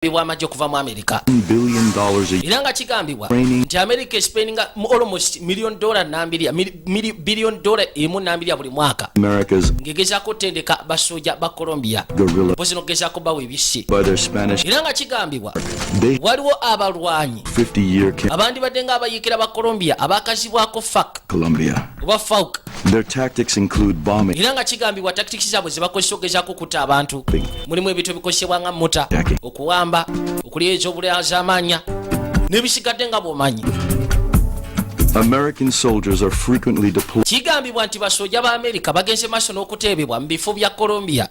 Bw'amagye okuva mu Amerika. Billion dollars a Era nga kigambibwa Training. nti America espendinga almost million dollar nambirya billion dollar emu nambirya buli mwaka America's ng'egezaako otendeka basooja ba Colombia guerrilla mpozi n'okugezaako bawa ebisse. by their Spanish Era nga kigambibwa they waliwo abalwanyi 50 year abandibadde ng'abayiikira ba Colombia abakazibwako FARC Colombia. oba FAUC. Their tactics include bombing, Era nga kigambibwa tactics zaabwe ze bakozesa okugezaako okutta abantu mulimu ebintu ebikozesebwa nga muta, okuwamba, okulya ez'obulyazaamaanya n'ebisigadde nga bw'omanyi. American soldiers are frequently deployed Kigambibwa nti basooja ba Amerika bagenze maaso n'okuteebebwa mu bifo bya Colombia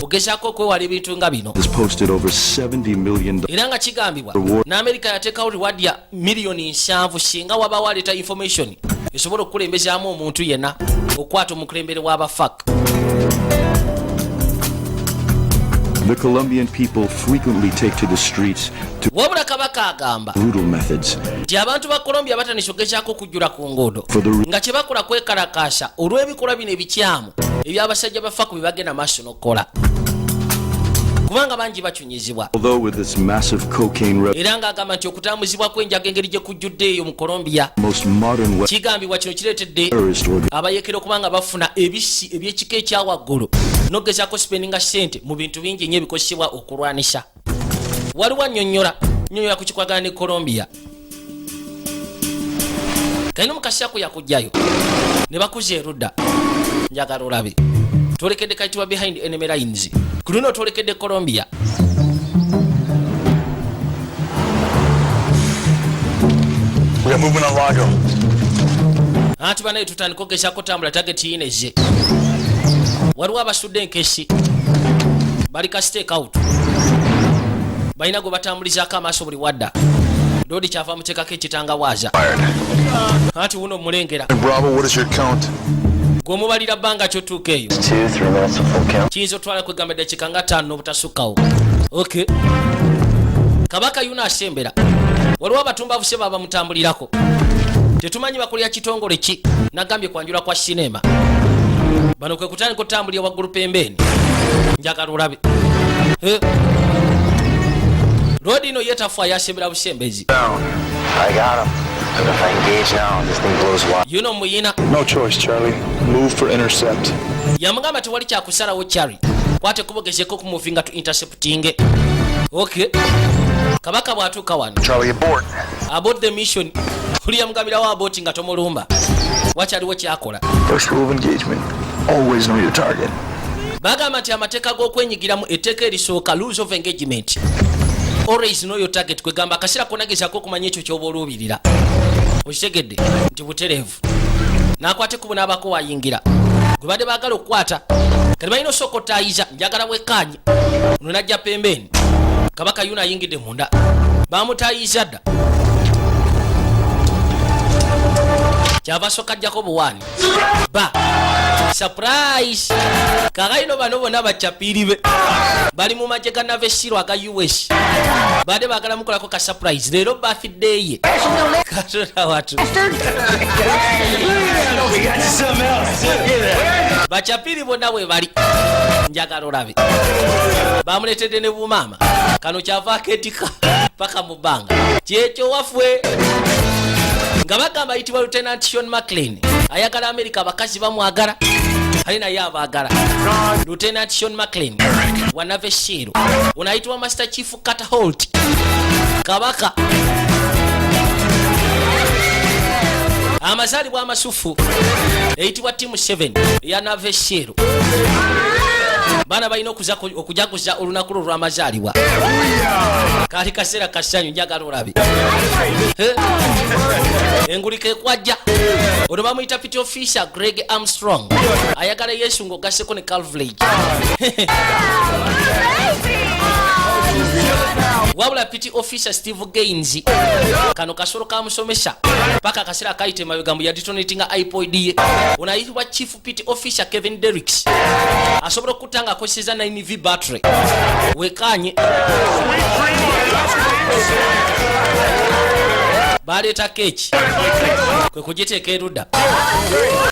ogezaako okwewala ebintu nga bino. Has posted over $70 million Era nga kigambibwa n'Amerika yateekawo reward ya miliyoni 70 singa wabawo aleeta information esobola okukulembezaamu omuntu yenna okukwata omukulembere w'aba FARC. The Colombian people frequently take to the streets to Wabula kabaka agamba brutal methods nti abantu ba Colombia batandise okugezaako okujjula ku nguudo for the nga kye bakola kwekalakaasa olw'ebikolwa bino ebikyamu eby'abasajja ba FARC bye bagenda maaso n'okukola, kubanga bangi bacunyizibwa. Although with its massive cocaine revenue, Era ng'agamba nti okutambuzibwa kw'enjaga engeri gye kujjudde eyo mu Colombia, most modern kigambibwa kino kireetedde terrorist organization abayekera okuba nga bafuna ebisi ebyekika ekyawaggulu n'okugezaako spendinga ssente mu bintu bingi nnyo ebikozesebwa okulwanisa. Waliwo annyonnyola nnyonnyola ku kikwagana ne Colombia. Kalina omukasako yakugjayo ne bakuza erudda. Njagala olabe twolekedde kayitibwa Behind Enemy Lines. Ku luno twolekedde Colombia. We got movement on Lago. Anti banaye tutandika okugezaako tambula target yineze. Waliwo abasudde enkesi bali ka stake out, balina gwe batambulizaako amaaso buli wadda. Loodi kyava muteekako ekitangawaaza anti wuno omulengera. Bravo, what is your count? Gweomubalira bbanga kyotuuka eyo? 2, 3 minutes to full count. Kiyinza otwala kwegamba eddakiika nga 5 n'obutasukkawo. Ok, kabaka yuna asembera. Waliwo abatumbavu se baba bamutambulirako, tetumanyi bakulya kitongole ki. Nagambye kwanjula kwa sinema, bano kwe kutandika otambulira waggulu pembeeni. Njagala olabe. Eh. Loodi ino yetafu ayasembera busembezi. Down. I got him. But if I engage now, this thing blows wide. Yuno muyina. No choice, Charlie. Move for intercept. Yamugamba tewali kyakusalawo, Charlie, kwate kubogezeko okumuvinga tu interceptinge. Ok, kabaka bw'atuuka wano. Charlie, abort. Abort the mission. Oli yamugambirawo abort nga tomulumba, wakyaliwo kyakola. First rule of engagement: always know your target. Bagamba nti amateeka g'okwenyigiramu, etteeka erisooka, rules of engagement, always know your target. Kwegamba akaseera konna gezaako okumanya ekyo kyoba oluubirira, okitegedde nti butereevu. N'akwata ekkubo n'abako wayingira gwe badde baagala okukwata. Kati balina osooka otaayiza. Njagala bwekkaanye ono najja pembeeni. Kabaka yuno ayingidde munda, bamutayiza dda. Kyava asooka ajjako buwaani ba surprise. Kakayino bano bonna bacapiiri be bali mu magye ga Navy SEAL aga US, badde baagala mukolako ka surprise leero birthday ye. Katonda watu, bacapiiri bonna bwe bali. Njagala olabe bamuleetedde ne bumaama kano kyava akeetika paka mu bbanga. Kyekyo wafwe nga bagamba ayitibwa Lieutenant Sean Maclean, ayagala Amerika, abakazi bamwagala ali naye abaagala. Lieutenant Sean Maclean wa Navy SEAL. Ono ayitibwa Master Chief Carter Holt. Kabaka amazaalibwa amasufu eyitibwa Team 7 eya Navy SEAL. Baana balina okujaguza olunaku lwo lw'amazaalibwa, kaali kaseera kasanyu. Njagala olabe. Eh? Enguliko ekwajja. Ono bamuyita Petty Officer Greg Armstrong, ayagala Yesu ng'ogasseko ne Calvage. Wabula Petty Officer Steve Gaines, kano kasolo kamusomesa paka akaseera akayita emabega mbu yadetonatinga iPod ye. Ono ayitibwa Chief Petty Officer Kevin Derricks, asobola okutta nga akozeseza 9V battery. Wekanye. Baleeta keeki kwe kugiteeka erudda,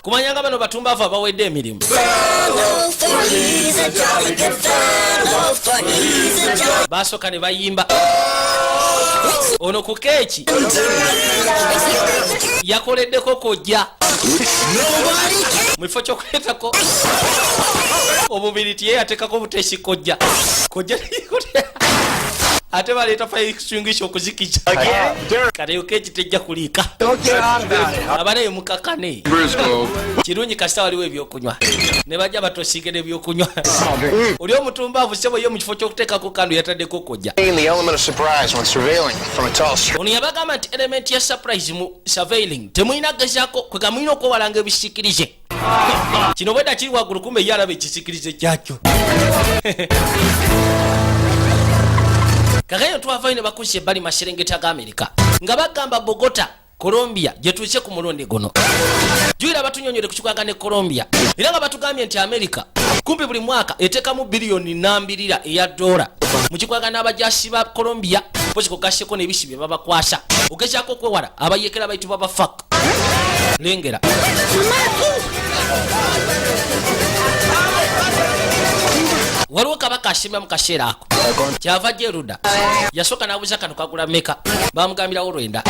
kumanya nga bano batumbaavu abawedde emirimu. For he's a jolly good fellow, for he's a jolly Basooka ne bayimba. Ono ku keeki yakoleddeko kojja mu kifo ky'okuleetako obubiriti, ye yateekako buteesi. Kojja, kojja ate baleeta fire extinguisher okuzikiza. Kati eyo keeki tejja kuliika. Abanaye mukakane. Kirungi kasita waliwo ebyokunywa, ne bajja batosiige n'ebyokunywa. Oli omutumbaavu sebo ye mu kifo ky'okuteekako candle yataddeko kojja. The element of surprise when surveilling from a tall street. Ono yabagamba nti element ya surprise mu surveilling temulina gezaako kwega, mulina okwewalanga ebisiikirize. Kino bwedda kiri waggulu, kumbe ye alaba ekisiikirize kyakyo. Kakayo twavayo ne bakusa ebbali maserengeta ga Amerika nga bagamba Bogota, Colombia, gye tuuse ku mulundi guno. Juyira batunyonyole ku kikwaga ne Colombia, era nga batugambye nti Amerika kumpi buli mwaka eteekamu biliyoni nambirira eya dola mu kikwaga n'abajasi ba Colombia, pozi kugasseko n'ebisi bye babakwasa ogezaako okwewala abayekera bayitibwa ba FARC. Lengera waliwo kabaka asimbya mu kaseera ako, kyava jja erudda. Yasooka n'abuuza kano kagula meka, bamugambirawo 9.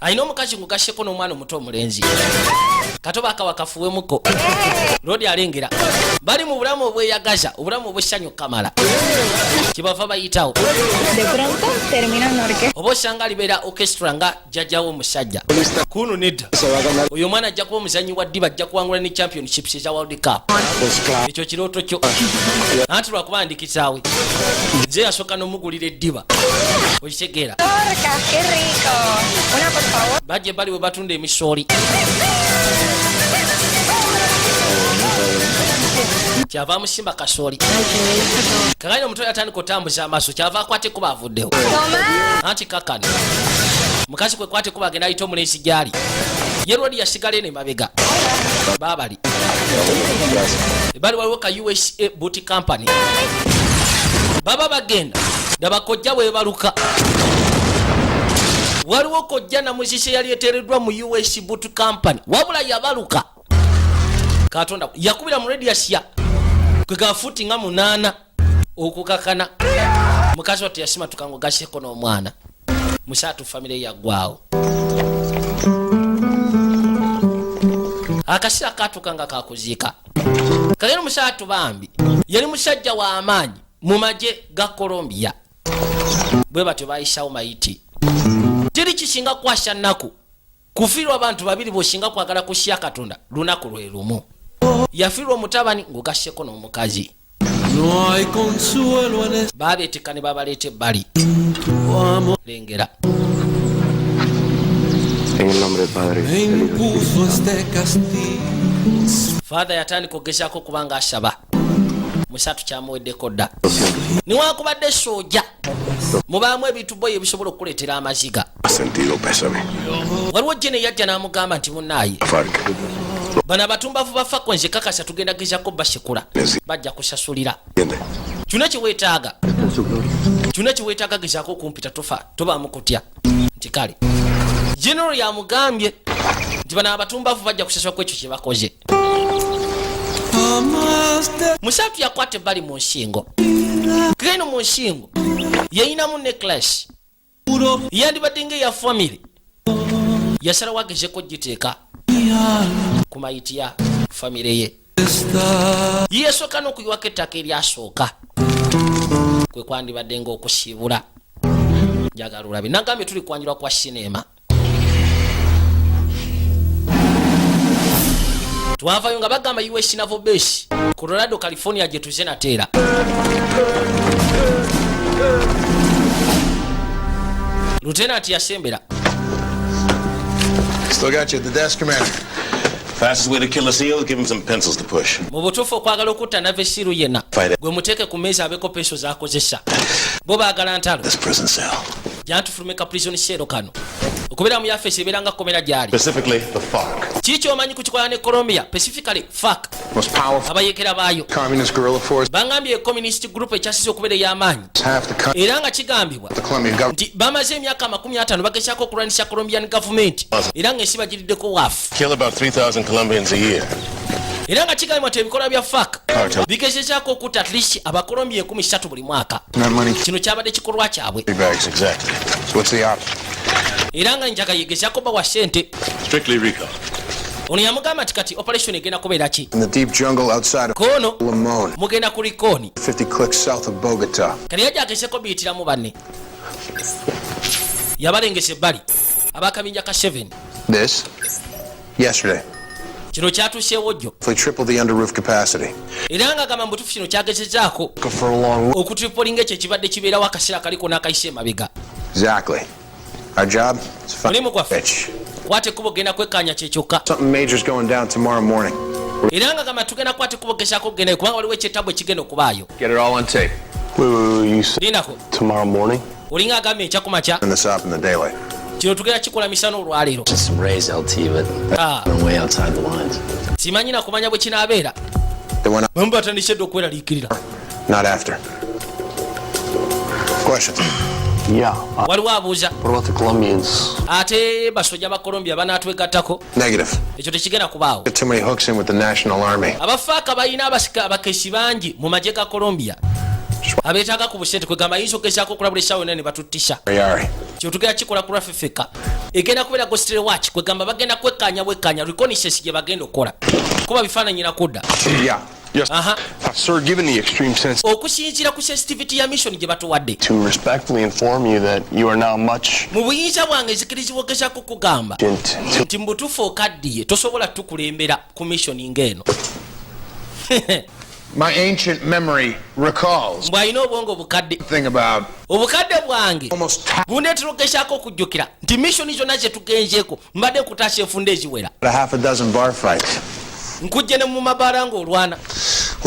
Alina omukazi ngugasseko n'omwana omuto omulenzi kato bakawa kafuwemuko lodi. Alengera bali mu bulamu obweyagaza, obulamu obwessanyu kamala, kyebava bayitawo. De pronto termina en orquesta. Oba osanga alibeera orchestra nga jjajjawo omusajja kunu. Nedda, oyo omwana ajja kuba omuzanyi wa ddiba, ajja kuwangula ne championships eza World Cup. Ekyo kirooto kyo, anti lwakuba ndikisaawe nze yasooka n'omugulira eddiba, okitegeera? Orca, qué rico. Una, por favor. Bajja ebbali we batunda emisooli, kyava amusimba kasooli. Kakani omuto yatandika otambuza amaaso, kyava akwata ekkuba, avuddewo. Anti kakano mukazi kwe kwata ekkuba, agenda ayita omulenzi gyali. Ye lwodi yasigala eno emabega. Baabali ebbali waliwo ka USA Boot Company, baba bagenda. Daba kojja bwebaluka, waliwo kojja namuzise yali eteereddwa mu US Boot Company, wabula yabaluka. Katonda yakubira mu radius ya kwe futi nga 8 okukakana. Mukazi wattu yasimatuka ngo gaseko n'omwana musatu, famire yaggwawo. Akaseera katuuka nga kakuziika. Kagenda omusatu, bambi yali musajja w'amaanyi mu magye ga Colombia. Bwe batyo bayisawo mayiti. Teri kisinga kwasa nnaku kufiirwa abantu babiri bw'osinga kwagala kusya Katonda lunaku lwe lumu. Yafiirwa omutabani ng'ogasseko n'omukazi. No hay consuelo en este Baabeetekka ne babaleeta ebbali. Lengera. En el nombre del Padre, me del Hijo y del Espíritu impuso este castigo. Father yatandika okugezaako okuba nga asaba. Musatu kyamuweddeko dda. Newankubadde sooja mubaamu ebintu boyi ebisobola okukuleetera amaziga. Sentido pésame. Waliwo jene yajja n'amugamba nti munnaaye, FARC. bano abatumbavu ba FARC, nze kakasa tugenda gezaako basekula, bajja kusasulira. Entiende? Kyonna kyeweetaaga, kyonna kyeweetaaga, gezaako okumpita, tofa tobaamu kutya. Nti kale, general yamugambye nti bano abatumbavu bajja kusasula ku ekyo kye bakoze. Jamás te Musatu yakwata ebbali mu nsingo keno, mu nsingo yeyinamu necklace juro yandibadde nga eya famire. Yasalawo agezeko giteeka ku mayiti ya famire ye. Está Ye yasooka n'okuyiwako ettaka eryasooka kwe kwandibadde nga okusiibula. Njagala olabe, nagambye tuli kwanjulwa kwa sinema. Twavayo nga bagamba US Naval Base, Colorado, California, gye tuze nateera. Lieutenant yasembera. Still got you at the desk, Commander. Fastest way to kill a seal, give him some pencils to push. Mu butuufu okwagala okutta Navy SEAL yenna, Fight it. gwe muteeke ku meeza abeeko peso zakozesa. Bo baagala ntalo. This prison cell. Jantufulume ka prison cell kano. Okubeera mu yafesi ebeera nga kkomera gyali. Specifically, the FARC. Kiki kyomanyi ku kikolana ne Colombia, specifically FARC? Most powerful Abayeekera baayo. communist guerrilla force. Bangambye communist group ekyasize okubeera ey'amaanyi. Half the country. Era nga kigambibwa The Colombian government. nti bamaze emyaka 50 bagezaako okulwanisa Colombian government, era ng'ensi bagiriddeko waafu. Kill about 3,000 Colombians a year. Era nga kigambibwa nti ebikolwa bya FARC Cartel. bigezezaako okutta at least Abakolombia 3000 buli mwaka. Not money. Kino kyabadde kikolwa kyabwe. Bags. Exactly. So what's the op? Era nga njaga yegezaako bawa ssente. Strictly recon. Ono yamugamba nti kati operation egenda kubeera ki? In the deep jungle outside of Kono Limon, mugenda ku recon. 50 clicks south of Bogota. Kati yajja agezeko biyitiramu banne, yabalengesa ebbali abakabinja ka 7. This, yesterday, Kino kyatuuseewo jjo. they tripled the under roof capacity. Era nga gamba mubutuufu kino kyagezezaako For a long. okutripolinga ekyo ekibadde kibeerawo akaseera kaliko n'akayisa emabega. Exactly. Our job is to find Mulimu gwaffe. bitch. Kwata ekkubo, genda kwekkaanya kyekyokka. Something major's going down tomorrow morning. Era nga gamba tugenda kwata ekkubo gezaako okugendayo kubanga waliwo ekyetabu ekigenda okubaayo. Get it all on tape. Wait, wait, wait, you said Lindako. tomorrow morning? Olinga agambye enkya ku makya. Turn this up in the daylight. Kino tugenda kikola misana olwaleero. Just some rays, LT, but Ah. that's way outside the lines. Simanyi nakumanya bwe kinaabeera. They went Bamu batandise dde okweraliikirira. not after. Questions? Yeah. Waliwo abuuza. What about the Colombians? Ate basojja ba Colombia banaatwegattako? Negative. Ekyo tekigenda kubaawo. Get too many hooks in with the National Army. Abafaaka balina abasika abakesi bangi mu magye ga Colombia abeetaaga ku busente, kwegamba ayinza okugezaako okulabula essaawa yonna ne batuttisa. Yari. Kino tugenda kikola ku lwaffe ffekka, egenda kubeera ghost watch, kwegamba bagenda kwekkaanya bwekkaanya, reconnaissance gye bagenda okukola kuba bifaananyi nakudda. Yeah. Yes. Aha. Sir, given the extreme sense Okusinziira ku sensitivity ya mission gye batuwadde, To respectfully inform you that you are now much mu buyinza bwange nzikirizibwa ogezaako kugamba to nti mu butuufu okaddiye, tosobola tukulembera ku mission ng'eno. My ancient memory recalls Mbw'alina obwongo bukadde. thing about Obukadde bwange almost bundeetera okugezaako okujjukira nti mission zonna ze tugenzeeko mbadde nkutaasa enfunda eziwera. a half a dozen bar fights. Nkujje ne mu mabaala ng'olwana,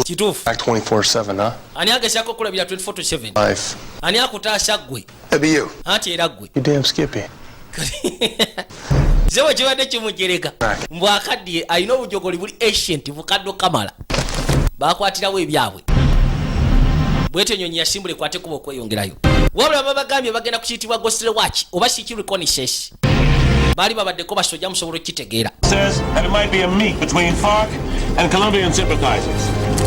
kituufu. back 24/7, huh? Ani agezaako okulabira 24/7? Life. Ani akutaasa ggwe? That'd be you. Anti era ggwe. You damn Skippy. Ze bwe kibadde kimujereka mbwakaddiye, alina obujogoli buli ancient, bukadde okamala bakwatirawo ebyabwe. Bwetyo enyonyi yasimbula ekwate kuba okweyongerayo, wabula babagambye bagenda kukiyitibwa ghost watch oba siki reconnaissance. Baali babaddeko basojja, musobola okukitegeera. Says that it might be a meet between FARC and Colombian sympathizers.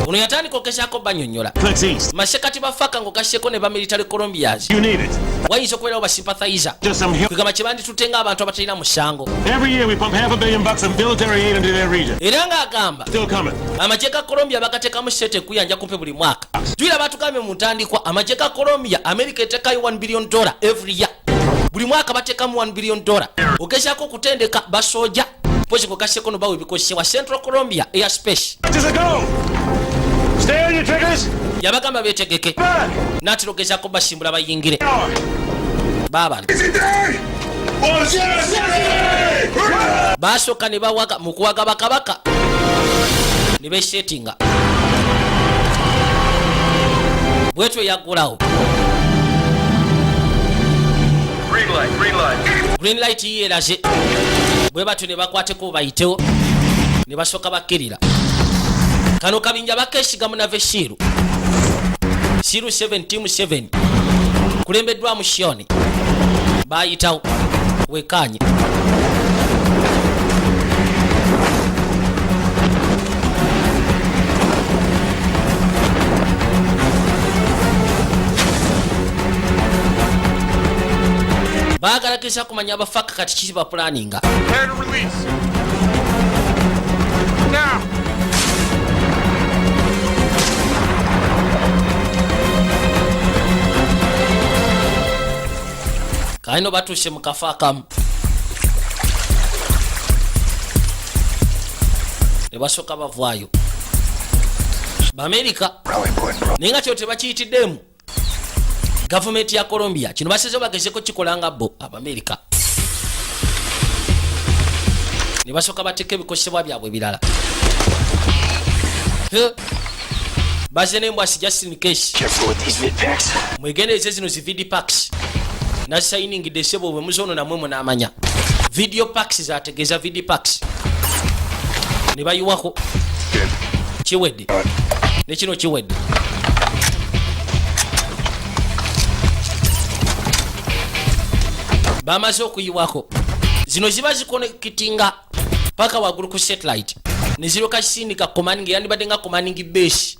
Ono yatandika ogezaako banyonnyola. Clicks east. Masekati ba FARC ng'ogasseko ne ba military Colombians, You need it. wayinza okubeerawo basympathizer. Just some hu- Kwegamba kyebanditutte ng'abantu abatalina musango. Every year we pump $500 million of military aid into their region. Era ng'agamba Still coming. amagye ga Colombia bagateekamu sente ekuyanja kumpe buli mwaka. Jwira batugambye mu ntandikwa, amagye ga Colombia America eteekayo $1 billion every year, buli mwaka bateekamu $1 billion ogezaako okutendeka basooja, pozi ngogasseko nobawa ebikozesebwa. Central Colombia air space. Just a go! Stay on your triggers! Yabagamba beetegeke. Back! Natera ogezaako basimbula bayingire baabano. Basooka ne bawaga mu kuwaga bakabaka ne besetinga bwetyo yaggulawo. Green light, green light. Green light yiye eraze, bwe batyo ne bakwateko bayitewo ne basooka bakkirira. Kano kabinja bakesiga mu Navy SEAL, SEAL 7, team 7, kulembeddwamu Shioni. Bayitawo wekanye. Baagala geza kumanya abafaka kati kiki bapulaninga. Prepare to release. Now! Kalino batuuse mu kafo akamu ne basooka bavaayo Baamerika, naye nga kyo tebakiyitiddemu gavumenti ya Colombia. Kino baseze bagezeko kikola nga bo Abamerika ne basooka bateeka ebikozesebwa byabwe ebirala. Baze n'embwasi just in case. Careful with these vid packs. Mwegendereze zino zi vid packs. Nasayiningidde sebo, bwe muzono namwe munaamanya video packs zategeeza video packs ne bayiwako. Kiwedde ne kino kiwedde. Bamaze okuyiwako, zino ziba ziconnectinga paka waggulu ku satellite ne ziroka kisindika commanding, yandibadde nga commanding base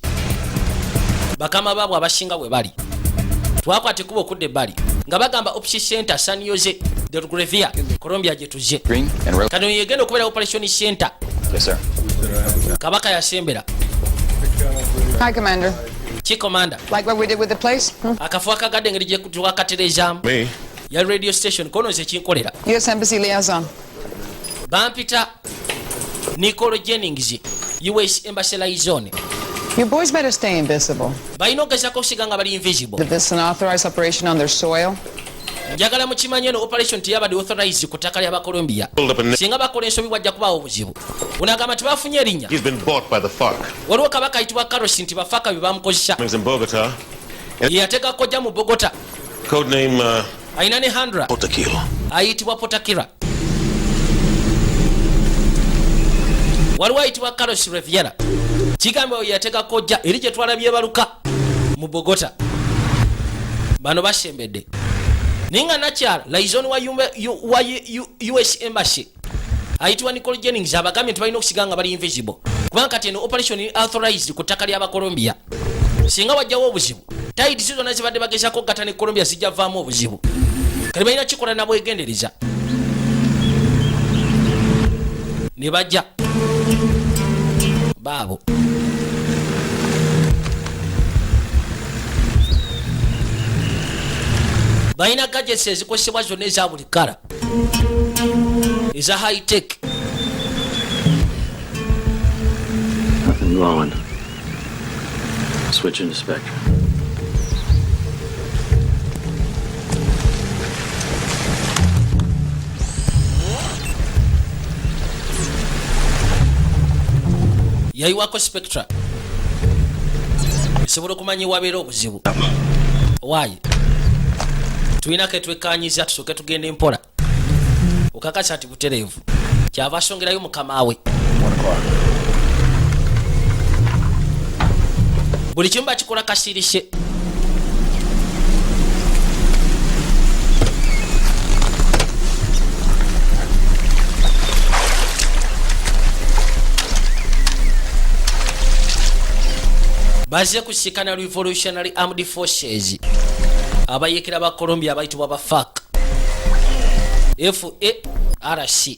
bakama baabwe abasinga bwe bali. Twakwata ekkubo okudda ebbali nga bagamba ops center San Jose del Guaviare, Colombia, gye tuzze. Green and rope. Kano yegenda okubeera operation center. Yes, sir. Kabaka yasembera. Hi, Commander. Ki, Commander? Like what we did with the place? Hmm? Akafo akagadde engeri gye twakaterezaamu. Me? Ya radio station kono nze kinkolera. U.S. Embassy liaison. Bampita Nicolo Jennings, US Embassy liaison. Your boys better stay invisible. Balina okugezako okusiga nga bali invisible. That this is an authorized operation on their soil. Njagala mukimanye no operation teyabadde authorized ku ttaka ly'Abacolombia. Pulled up a Singa bakola ensobi wajja kubaawo obuzibu. Onagamba nti bafunye erinnya. He's been bought by the FARC. Waliwo kabaka ayitibwa Carlos nti ba FARC bye bamukozesa. He's in Bogota. Ye yateeka kojja mu Bogota. Codename Alina ne handler Potakilo. ayitibwa Potakira. Waliwo ayitibwa Carlos Riviera, kigambibwa ye yateeka kojja eri gye twalabye baluka mu Bogota. Bano basembedde naye nga nakyala liaison wa US Embassy ayitibwa Nicole Jennings abagambye nti balina okusiga nga bali invisible, kubanga kati eno operation authorized ku ttaka ly'Abacolombia. Singa wajjawo obuzibu, ties zonna zibadde bagezako okugatta ne Colombia zijja vaamu obuzibu. Kati balina kikola nabwegendereza ne bajja baabo. Balina gadgets ezikozesebwa zonna eza buli kala, eza high tech. Nothing glowing. Switching to Spectrum. Yayiwako spectra esobola okumanya ewabeera obuzibu. Waayi tulina ketwekanyiza, tusooke tugenda empola. Okakasa nti butereevu, kyava asongerayo mukama we. Buli kimu bakikola kasirise. Bazze kusikana Revolutionary Armed Forces, abayekera ba Colombia abayitibwa ba FARC, FARC.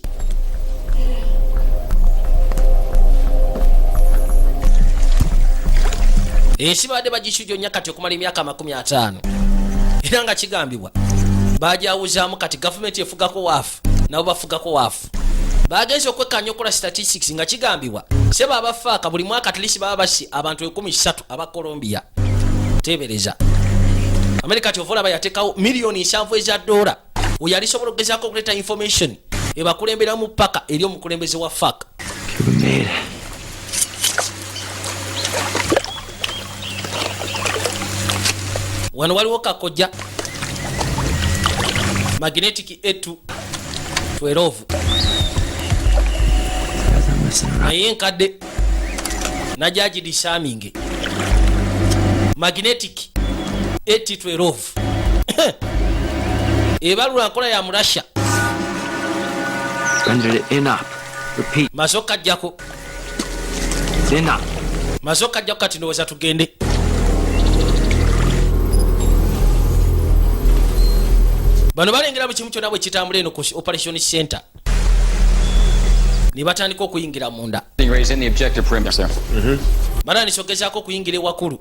Ensi babadde bagisujja kati okumala emyaka 50, era nga kigambibwa bajawuzaamu. Kati gavumenti efugako waafu, nabo bafugako waafu. Bagenze okwekkaanya okukola statistics, nga kigambibwa seba aba FARC buli mwaka at least baba basi abantu 13 aba Colombia. Tebereza, Amerika ti ovola bayateekawo miliyoni 70 eza dola, oyo alisobola okugezaako okuleeta information ebakulemberamu paka eri omukulembeze wa FARC. Cuban made. Wano waliwo kakojja magnetic etu 12. Guys, I'm messing around. Naye enkadde najagirisaminge magnetic 812 ebalula nkola ya murasha. Rendered it inop. Repeat. Maze okajjako. It's inop. Maze okajjako. Kati ndowooza tugende. Bano balengera buli kimu kyonna bwe kitambula eno ku operation center, ne batandika okuyingira munda. Raise in the objective perimeter, sir. Batandise okugezaako okuyingira ewakulu.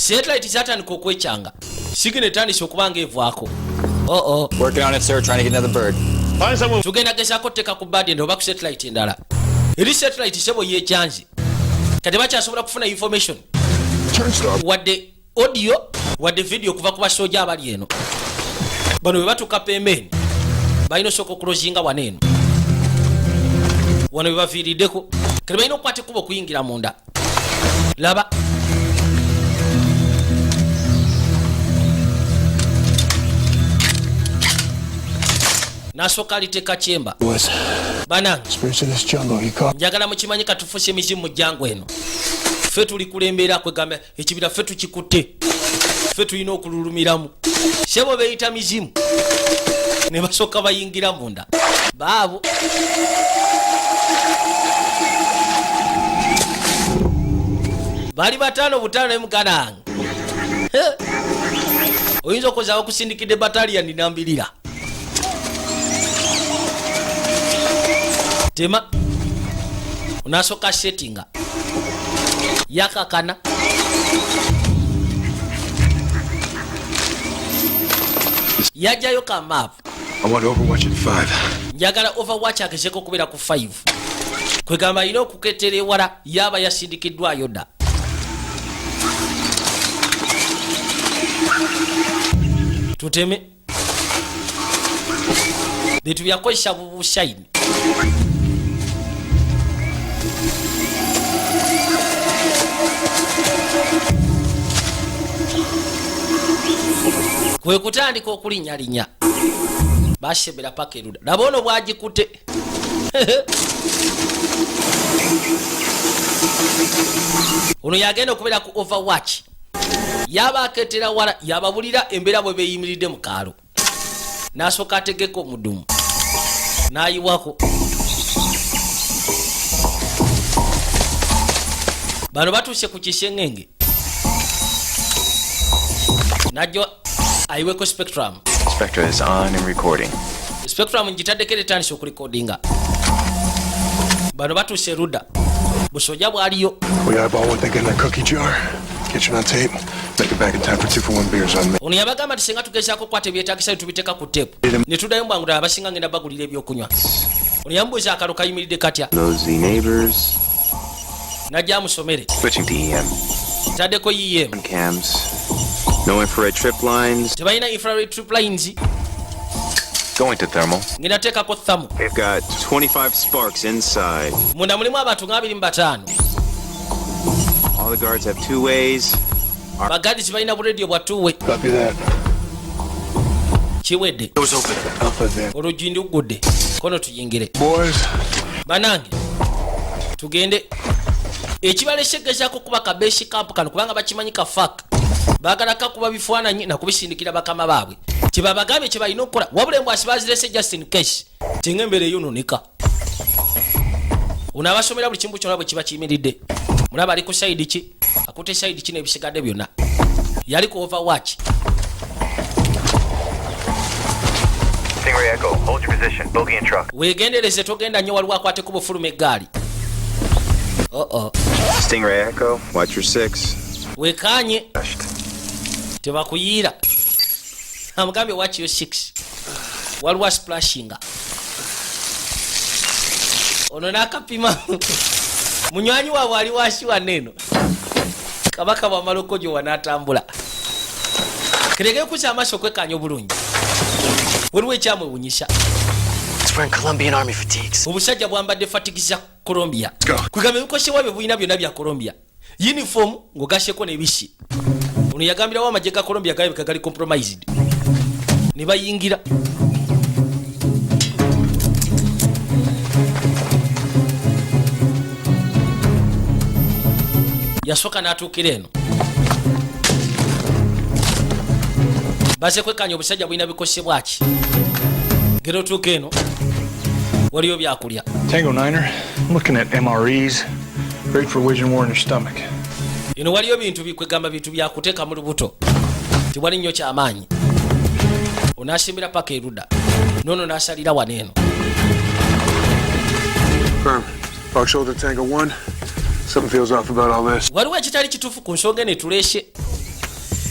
Satellite zatandika okwekyanga, signal etandise okuba nga evaako. Oo. Working on it, sir. Trying to get another bird. Find someone. Tugenda gezaako oteeka ku bird endala oba ku satellite endala. Eri satellite sebo yekyanze, kati bakyasobola kufuna information wadde audio wadde video okuva ku basooja abali eno. Bano bwe batuuka pembeni balina osooka okulozinga wano eno, wano bwe baviiriddeko. Kati balina okukwata ekkubo okuyingira munda. Laba. Nasooka aliteeka kyemba. Was Banange, spirits of this jungle. You caught njagala mukimanyi, katufuse emizimu mu jungle eno. Ffe tuli kulembeera, kwegamba ekibira ffe tukikutte, ffe tulina okululumiramu. Sebo beeyita mizimu ne basooka bayingira munda baabo. Bali bataano butaano ne muganda wange. Oyinza okozesa bakusindikidde bataliyani nambirira tema. Onasooka settinga yakakana. Yajjayo ka map. I want Overwatch at 5. Njagala Overwatch agezeko okubeera ku 5, kwegamba alina okuketera ewala yaba yasindikiddwayo dda. Tuteme bintu byakozesa bubushayini. Kwe kutandika okulinnyalinya, bashebera paka eruda. Laba ono bwagikute. Ono yagenda okubeera ku Overwatch, yaba aketera wala, yababulira embeera bwe beeyimiridde mu kaalo. N'asooka ategeka omudumu n'ayiwako. Bano batuuse ku kiseŋŋenge, najja ayiweko spectrum. Spectra is on and recording. Spectrum ngitaddeko era etandise okurekodinga. Bano batuuse erudda, busojja bwaliyo. We eyeball what they get in that cookie jar. Kitchen on tape. Make it back in time for 2-for-1 beers on me. Ono yabagamba nti singa tugezaako okukwata ebyetagisa ne tubiteeka ku tepu ne tuddayo mbwangu ddala, abasinga ngenda bagulira ebyokunywa. Ono yamubuuza akalo kayimiridde katya. Nosy neighbors. Najja amusomere. Switching to EM. Taddeko EM. Cams. No infrared trip lines. Tebalina infrared trip lines. Going to thermal. Ngenda teekako thermal. They've got 25 sparks inside. Munda mulimu abantu nga 25. All the guards have two ways. Bagadisi balina buradio bwa two-way. Copy that. Kiwedde. Doors open. Alpha then. Oluggi ndugudde, kono tuyingire. Boys. Banange, tugende. Ekibalese gezaako kuba ka base camp kano kubanga bakimanyi ka FARC baagala kakuba bifaananyi nakubisindikira bakama baabwe kyebabagambye kye balina okukola. Wabula embwasi bazirese just in case tinga embeera eyononeka. Ono abasomera buli kimu kyonna bwe kiba kiyimiridde. Mulaba ali ku side ki, akutte side ki n'ebisigadde byonna. Yali ku Overwatch. Stingray Echo, hold your position. Bogey and truck. Weegendereze, togenda nnyo, waliwo akwateko bufuluma eggaali. Oo. Stingray Echo, watch your six. Wekaanye, tebakuyiira. Amugambye watch your 6, waliwo splashinga. Ono n'akapima munywanyi waabwe ali wasi wanneeno. Kabaka bwamala okojowa n'atambula kerege kusa amaaso okwekkaanya obulungi, waliwo ekyamwewunyisa. It's wearing Colombian Army fatigues. Obusajja bwambadde fatigues za Colombia, kwegamba ebikosebwa bye bulina byonna bya Colombia, uniform ng'ogasseko n'ebisi. Ono yagambirawo amagye ga Colombia galabika gali compromised ne bayingira. Yasooka n'atuukira eno, baze kwekkaanya obusajja bulina bikosebwa ki. Gera otuuka eno, waliyo byakulya. Tango Niner, I'm looking at MREs. Great for waging war in your stomach. Eno waliyo bintu bikwegamba bintu byakuteeka mu lubuto, tewali nnyo kyamaanyi. Onaasimbira paka erudda nono n'asalira wano eno. Firm. Fox Shoulder Tango 1. Something feels off about all this. Waliwo ekitali kituufu ku nsonga eno etuleese.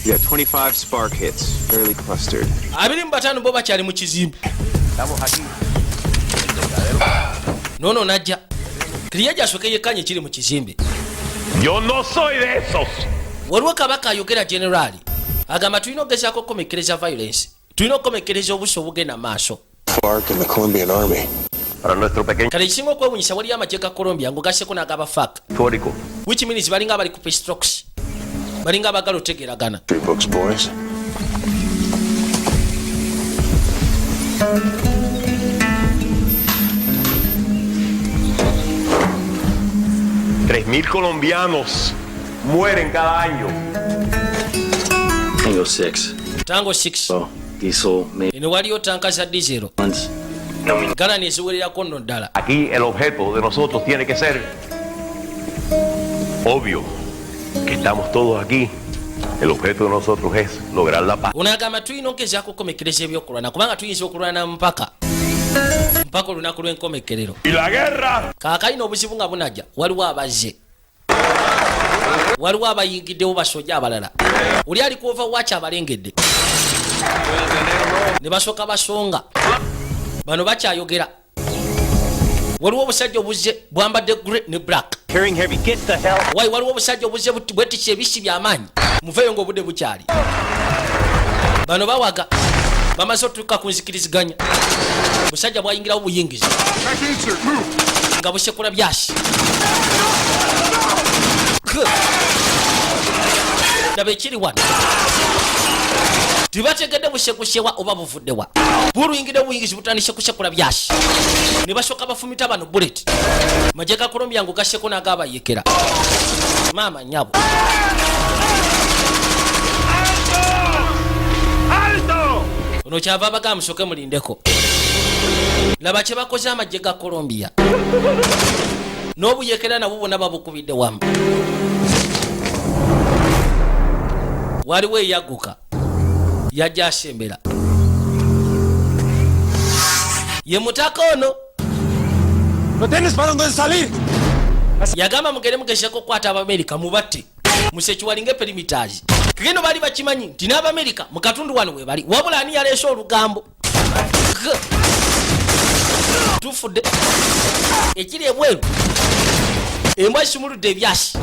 You got 25 spark hits, fairly clustered. 25 bo bakyali mu kizimbe. Nono najja kiriya gyasooka yekkanya ekiri mu kizimbe. Yo no soy de esos. Waliwo kabaka ayogera, generaali agamba tulina okugezaako okukomekkereza violence, tulina okukomekkereza obusa obugenda maaso. FARC and the Colombian Army. Para nuestro pequeño Kale ekisinga okwewunyisa, waliyo amagye ga Colombia ng'ogasseko n'agaba FARC, histórico. which means balinga abali ku peace talks, balinga abagala otegeeragana. Three books, boys. 3.000 colombianos mueren cada año. Tango 6. Tango 6. Oh, diesel, maybe. Eno waliyo tanka za dizero, galani eziwererako nno ddala. Aquí el objeto de nosotros tiene que ser obvio que estamos todos aquí. El objeto de nosotros es lograr la paz. Ono agamba tulina okugezaako okukomekereza ebyokulwana, kubanga tuyinza okulwana mpaka mpaka olunaku lw'enkomekerero. Y la guerra. Kaakalina obuzibu nga bunajja, waliwo abazze, waliwo abayingiddewo, basojja abalala. Oli ali ku overwatch abalengedde ne basooka basonga. Bano bakyayogera, waliwo obusajja obuzze bwambadde grey ne black. Carrying heavy. Get the hell. Wai, waliwo obusajja obuzze bwetisse ebisi byamaanyi, muveeyo ng'obudde bukyali. Bano bawaga bamaze otutuuka ku nzikiriziganya. Busajja bwayingirawo buyingizi nga busekula byasi. Laba ekiri wano, tebategedde busekusewa oba buvuddewa. Buluyingidde buyingizi, butandise kusekula byasi, ne basooka bafumita bano bullet. Majje ga Colombia ngo gasseko n'agabayekera. Maama nyabo! Alto! Ono kyava abagaa musooke mulindeko. Laba kye bakoze amagye ga Colombia n'obuyekera nabwo bwonna babukubidde wamu. Waliwo eyagguka, yajja asembera, ye mutaka ono. ¡No tienes para dónde salir! Yagamba mugende mugezeko okukwata Abamerika mubatte, musekiwalinga perimeters. Kigendo baali bakimanyi nti n'Abamerika mu katundu wano we bali, wabula ani yaleese olugambo? Tufudde. Ekiri ebweru, embwa esumuludde ebyasi.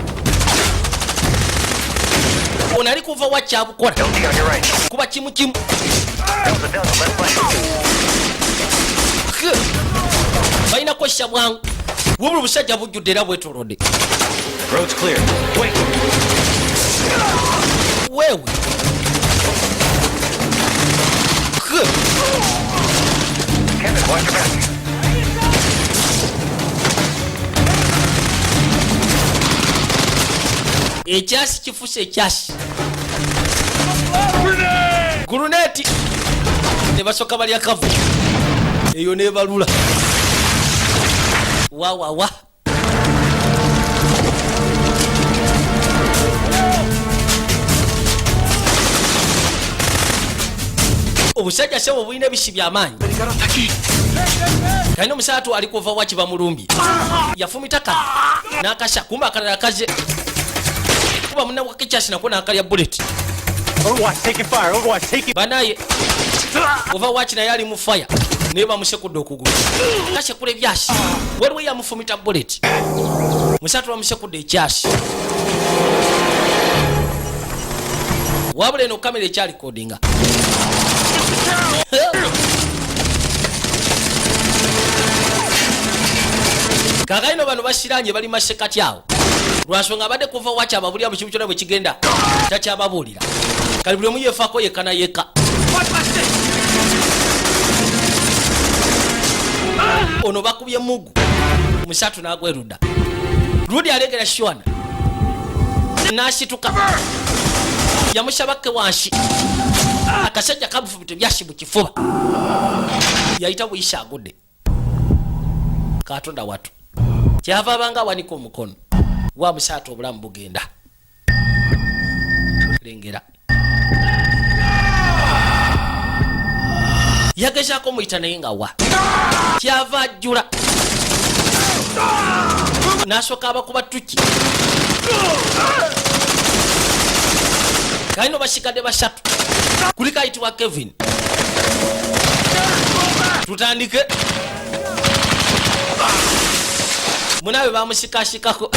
Ono ali kuva wakyabukola kuba kimu kimu. Balina kwessa bwangu, wabula obusajja bujjudde era bwetolodde. Road's clear. Wait. Wewe. Kevin, watch your back. Ekyasi kifuse, ekyasi grenade, ne basooka balya kavu eyo nebalula wawawa. Obusajja sebo bulina ebisi byamaanyi. Kalina omusaatu ali kuva waki bamulumbye, yafumita kano n'akasa, kumba akalala kaze kuba munawake nako n'akalya bullet. Overwatch taking fire. Overwatch taking. Banaye, overwatch naye ali mu fire, naye bamusekudde okugulu, kasekula ebyasi. Waliwo yamufumita bullet, musatu bamusekudde ekyasi. Wabula eno kamera ekyalikodinga. Kakaino bano basiranye bali masekati awo, lwansonga abadde kuva waki ababulira mu kimu kyonna bwe kigenda takyababuulira. Kali buli omu yeefaako yekka na yekka. Ono bakubye mugu musatu n'agwerudda ludi alegera shwana n'asituka, yamusaba ke wansi. Akasajja kamufumita ebyasi mu kifuba, yayita buyisa agudde. Katonda watu, kyava abanga awanika omukono wa musaatu, obulamu bugenda. Lengera yagezaako muyita naye nga wa kyava ajjula n'asooka abakuba tuki. Kalino basigadde basatu, kuliko ayitibwa Kevin. Tutandike munabe bamusikasikako,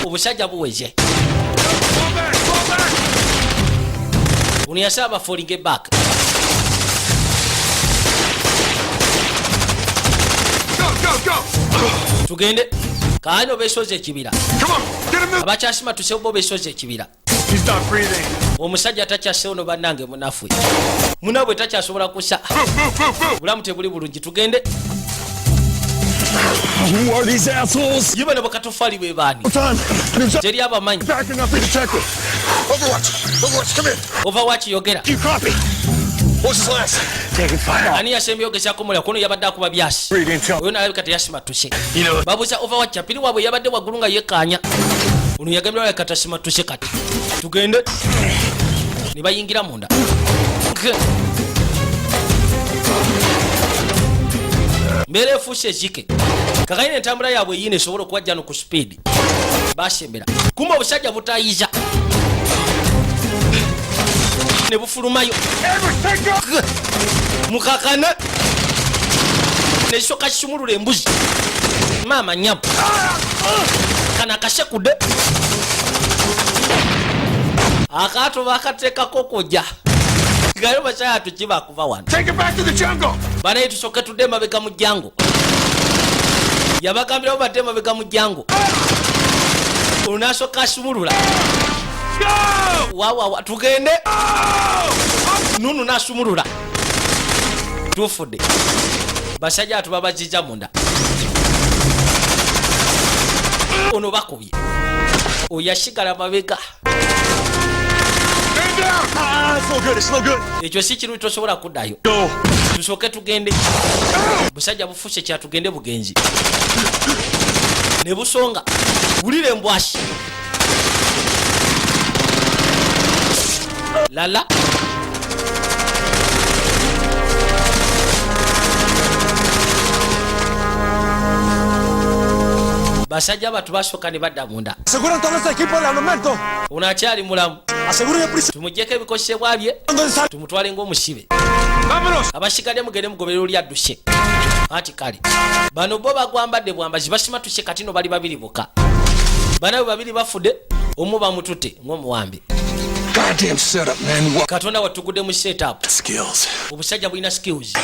obusajja buweze. Ono yasaba falling back. Go, go, go! Tugende kaano besoze ekibira. Come on, get him. Abakyasima tusebo besoze ekibira. He's not breathing. Omusajja takyase ono, bannange, munafwe munabwe takyasobola kusa. Move, move, move, move. Bulamu tebuli bulungi, tugende. Who are these assholes? Ye bano bakatofali be baani? Time. Teri abamanyi. Backing up, be detected. Overwatch. Overwatch, come in. Overwatch, yogera. You copy? What was his last? Taking fire. Ani yasembye ogezaako mulala? Kuno yabadde akuba byasi, oyo nalabika teyasimatuse. Babuuza Overwatch apiri waabwe yabadde waggulu nga yekkaanya. Ono yagambye alabika tasimatuse, kati tugende. Ne bayingira munda. Mbeera efuuse ezike kakayina, entambula yaabwe yiina esobola okuwajja no ku speed. Basembera kumba obusajja butayiza ne bufulumayo mukakana nekisooka kisumulula embuzi. Maama nyamu, kano akasekudde akaato bakateekako kujja gayo basaya tukibakuva wano. Take it back to the jungle. Banaye tusooke tudde emabega mu jungle. Yabagambirawo badde emabega mu jungle. Olunasooka asumulula wawawa, tugende nunu, nasumulula tufudde. Basajja atu babajija munda. Ono bakubye, oyo yasigala mabega. Ah, it's no good. It's no good. Ekyo si kirungi, tosobola kuddayo. Tusooke tugende. Busajja bufuse kyatugende bugenzi ne busonga. Wulira embwasi lala. Basajja batu basooka ne badda munda. Aseguren todo este equipo del armamento. Ono akyali mulamu. Aseguren el prisionero. Tumugyeko ebikozesebwa bye, tumutwale ng'omusibe. Abasigadde mugende mugobere oli adduse. Ati kale bano bo bagwambadde bwambazi, basimatuse. Kati no bali babiri bokka. Bana bwe babiri bafudde, omu bamutute ng'omuwambe. Goddamn setup, man. What? Katonda watugudde mu setup. Skills. Obusajja bulina skills.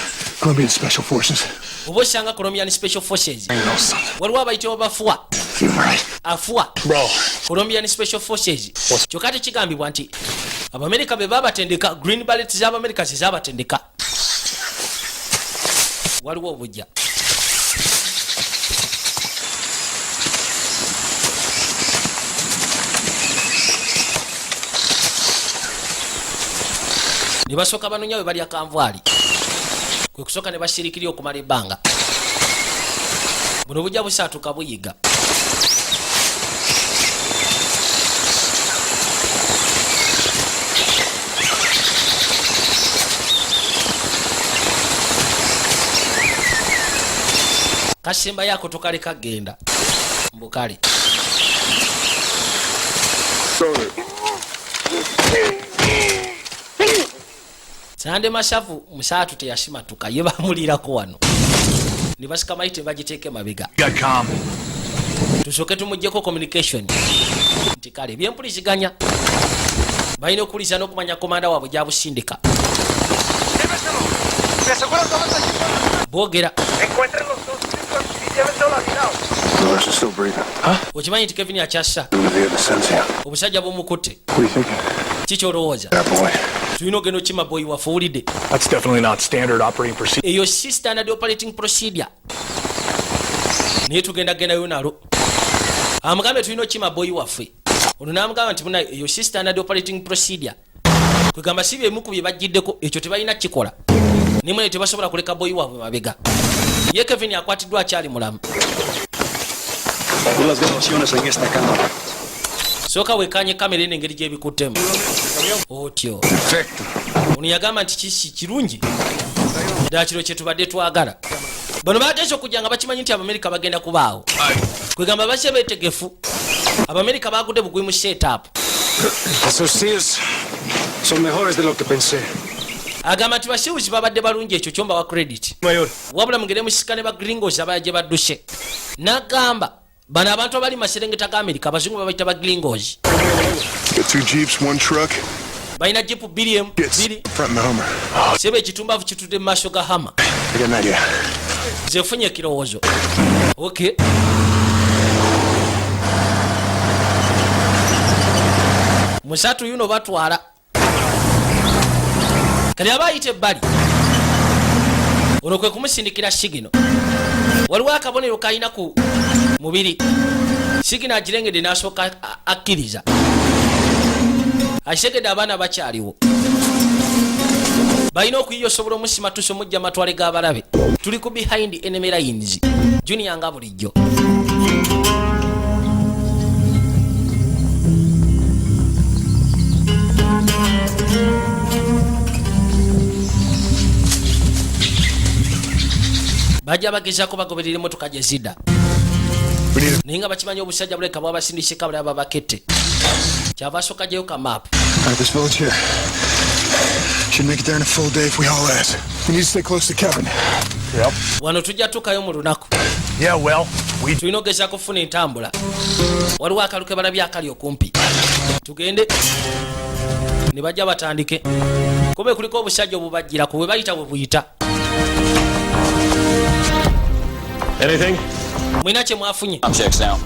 Colombian Special Forces. Oba osanga Colombian Special Forces. I know something. Waliwo abayitibwa bafuwa. You right. Afuwa. Bro. Colombian Special Forces, kyokka tekigambibwa nti Abamerika be babatendeka. Green Berets z'Abamerika zezabatendeka. Waliwo obujja. Ne basooka banoonya we balya kanvaali, kwe kusooka ne basirikirya okumala ebbanga. Buno bujja busaatuka buyiga. Kasemba yako tokaleka genda mbukale. Sande masavu musaatu teyasimatuka, ye bamulirako wano ne basika mayite bagiteeke mabega. Tusooke tumugyeko communication nti kale byempuliziganya balina okuwuliza n'okumanya komanda waabwe gyabusindika. Boogera. Dolores is still breathing. Huh? Okimanyi nti Kevin akyassa? The Vicencio. Obusajja bumukutte. What are you thinking? Kikyolowooza? That boy. Tulina ogenda okima boy waffe, owulidde? That's definitely not standard operating procedure. Eyo si standard operating procedure, naye tugenda gendayo nalo. Amugambe tulina okima boy waffe. Ono n'amugamba nti muna, eyo si standard operating procedure, kwegamba si byemu ku bye bajjiddeko, ekyo tebalina kikola nimwe, tebasobola kuleka boy waabwe mabega. Ye Kevin akwatiddwa akyali mulamu. Pon las grabaciones en esta cámara. Sooka wekanye kamera eno engeri gyebikuttemu otyo. Perfecto. Ono yagamba nti kisi kirungi ddala, kiro kye tubadde twagala. Bano bateesa okujja nga bakimanyi nti Abamerika bagenda kubaawo, kwegamba bazze beetegefu. Abamerika bagudde bugwi mu setup. Esos SEALs son mejores de lo que pensé. Agamba nti ba SEALs babadde balungi, ekyo kyomba wa credit. Wabula mugende musikane ba gringos abaya gye badduse. N'agamba bano abantu abali mu maserengeta ga Amerika, abazungu babayita ba gringos. Got two jeeps, one truck. Balina jipu bbiri, emu bbiri. Front in the Hummer. Seba ekitumbavu kitudde mu maaso ga Hummer. I got an idea. Nze nfunye ekirowoozo. Okay, musatu yuno batwala kati aba ayita ebbali. Ono kwe kumusindikira sigino Waliwo akabonero kalina ku mubiri. Sigina agirengedde n'asooka akkiriza. Akitegedde abaana bakyaliwo. Balina okuyiya osobola omusimatusa omujja amatwale g'abalabe. Tuli ku Behind Enemy Lines. Junior nga bulijjo. Bajja bagezaako bagoberera emmotoka gye zidda, naye nga bakimanyi obusajja buleka bwabasindise kabula babakette. Kyava asooka gyeyo ka maapu. All right, this village here. Should make it there in a full day if we haul ass. We need to stay close to Kevin. Yep. Wano tujja tuukayo mu lunaku. Yeah, well, we Tulina ogezaako okufuna entambula. Waliwo akalu ke balabye akali okumpi, tugende ne bajja batandike kube kuliko obusajja obubajjirako bwe bayita bwe buyita. Anything? Mwina kye mwafunye? Checks now.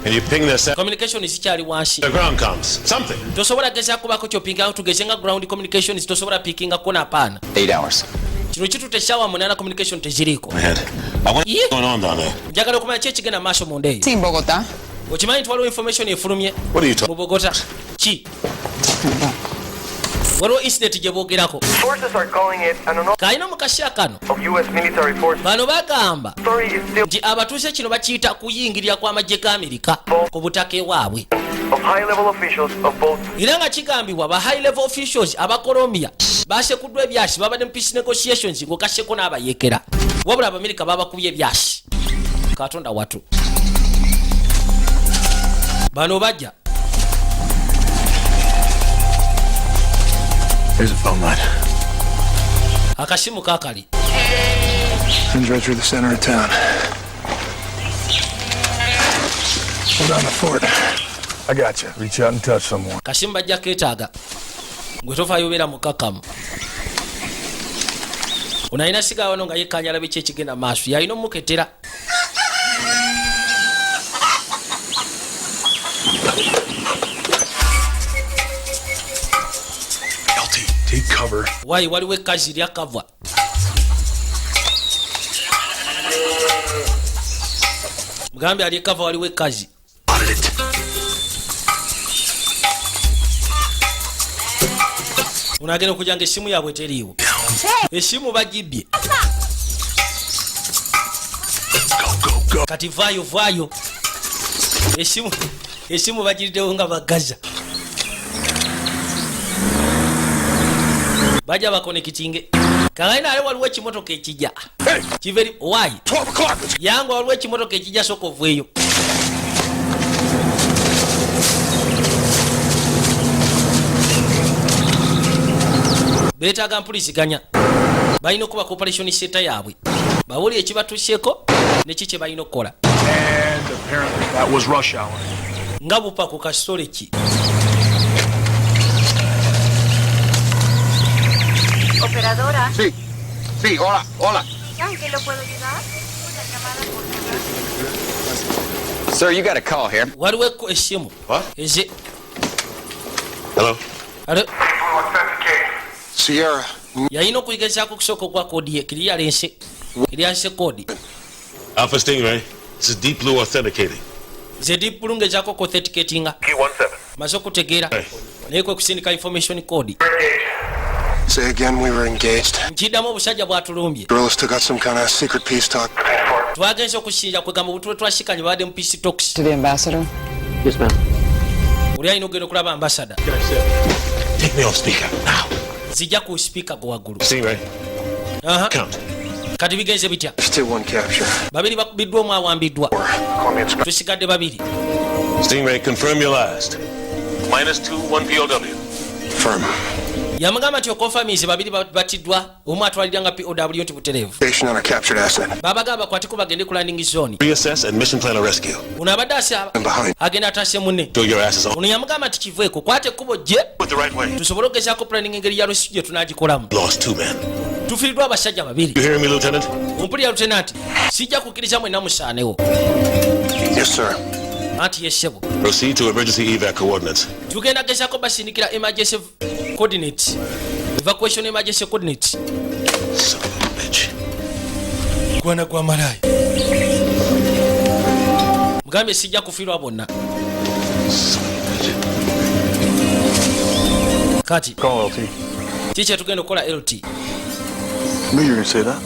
Can you ping this? Communication zikyali wansi. The ground comms. Something. Tosobola gezaako kubako kyopingawo, tugeze nga ground communications tosobola pikingako napaana. 8 hours. Kino kitutte essaawa 8, communication teziriiko. Ahead. I want Yeah. what's going on down there. Njagala okumanya ki ekigenda maaso munda eyo. Sí, en Bogotá. Okimanyi nti waliwo information efulumye What are you talking? mu Bogota? Ki waliwo incident gye boogerako. Sources are calling it an Kalina mu kaseera kano of U.S. military forces. bano bagamba Story is still nti abatuuze kino bakiyita kuyingirira kw'amagye ga Amerika ku butaka ewaabwe. Of high-level officials of both Era nga kigambibwa ba high level officials aba Colombia basekuddwa ebyasi, babadde mu peace negotiations ng'okasseko n'abayeekera, wabula Abamerika babakubye ebyasi. Katonda watu, bano bajja. There's a phone line. Akasimu kakali. Runs right through the center of town. Hold on the fort. I got you. Reach out and touch someone. Kasimu bajja keetaaga gwe tofaayo, obeera mukakamu. Ono alina sigaa wano nga yekkanya alabe ki ekigenda maaso, yalina omuketera. LT, take cover. Waayi waliwo ekkazi lyakava. Mugambe ali ekava, waliwo ekkazi. Spotted it. Ono agenda okujja nga essimu yaabwe teriiwo, essimu bagibbye. Go, go, go. Kati vaayo, vaayo, esimu bagiriddewo nga bagaza bajja bakonekitinge kagaina. Naye waliwo ekimotoka ekijja kiva eri waayi. 12 o'clock. Let's Yange waliwo ekimotoka ekijja, soka oveeyo. Beetaaga mpuliziganya, balina okuba ku operation center yaabwe bawuli ekibatuusyeko neki kye balina okukola. And apparently that was rush hour. Nga bupa ku kasitole ki. Operadora. Sí, sí, hola, hola. ¿En qué lo puedo ayudar? Una llamada por Sir, you got a call here. Waliwo essimu. What? Eze. Hello? Alo. Sierra. Yalina okugezaako okusooka okwa code ye clearance, clearance code. Alpha Stingray. This is Deep Blue authenticating. Ze Deep Blue ngezaako ku authenticatinga, maze okutegeera naye kwe kusindika information code. Say again, we were engaged. Nkiddamu, obusajja bwatulumbye. Guerrillas took out some kind of secret peace talk. Twagenze okusinja kwegamba obutule twasikanye babadde mu peace talks. To the ambassador. Yes, ma'am. Oli alina okugenda okulaba ambassador. Take me off speaker now. Zijja ku speaker gwe waggulu. Stingray. Aha. Count. Kati bigenze bitya? Still one capture. Babiri bakubiddwa, omu awambiddwa, tusigadde babiri. Stingray, confirm your last. -2, one POW. Firm. Yamugamba nti okonfamize babiri batiddwa, omu atwalirira nga POW nti butereevu. Station on a captured asset. Babagamba bakwateko bagende ku landing zone. Reassess and mission plan a rescue. Ono abadde asaba agenda atase munne. Throw your asses on. Ono yamugamba nti kiveeko, kwata ekkubo gye Put the right way. tusobole okugezaako planning engeri ya rescue gye tunagikolamu. Lost two men. Tufiiriddwa abasajja babiri. You hearing me, Lieutenant? Ompulira, Lieutenant? Sijja kukkiriza mwenna musaanewo. Yes, sir. Anti yessebo. Proceed to emergency evac coordinates. Tugenda gezaako basindikira emergency coordinates, evacuation emergency coordinates. Son of a bitch. Gwana gwa malayi. Mugambye sijja kufiirwa bonna. Kati Call LT. ki kyetugenda okukola, LT? Knew you were gonna say that.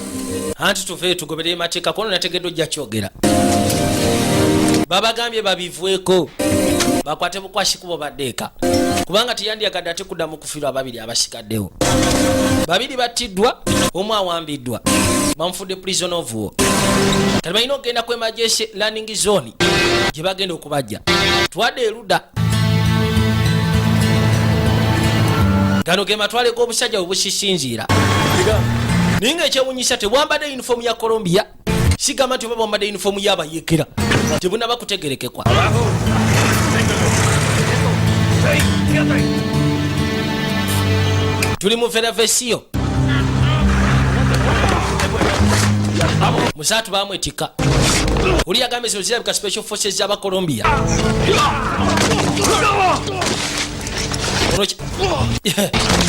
Anti tuveeyo tugoberere mateeka. Kono nategedde ojja kyogera. Babagambye babivweko, bakwate bukwasi kubo baddeeka, kubanga teyandyagadde ate kuddamu kufiirwa ababiri abasigaddewo. Babiri battiddwa, omu awambiddwa, bamufudde prison of war. Kati balina okugenda ku emergency landing zone gye bagenda okubajja. Twadde erudda, gano ge matwale g'obusajja bwe busisinziira, naye nga ekyewunyisa tebwambadde yunifoomu ya Colombia. Sigamba nti oba bwambadde yunifoomu y'abayekera, tebunaba kutegerekekwa. Tuli mu Villavicencio. Musaatu bamwetikka. Oli yagambye zino zirabika special forces z'Abacolombia. Ono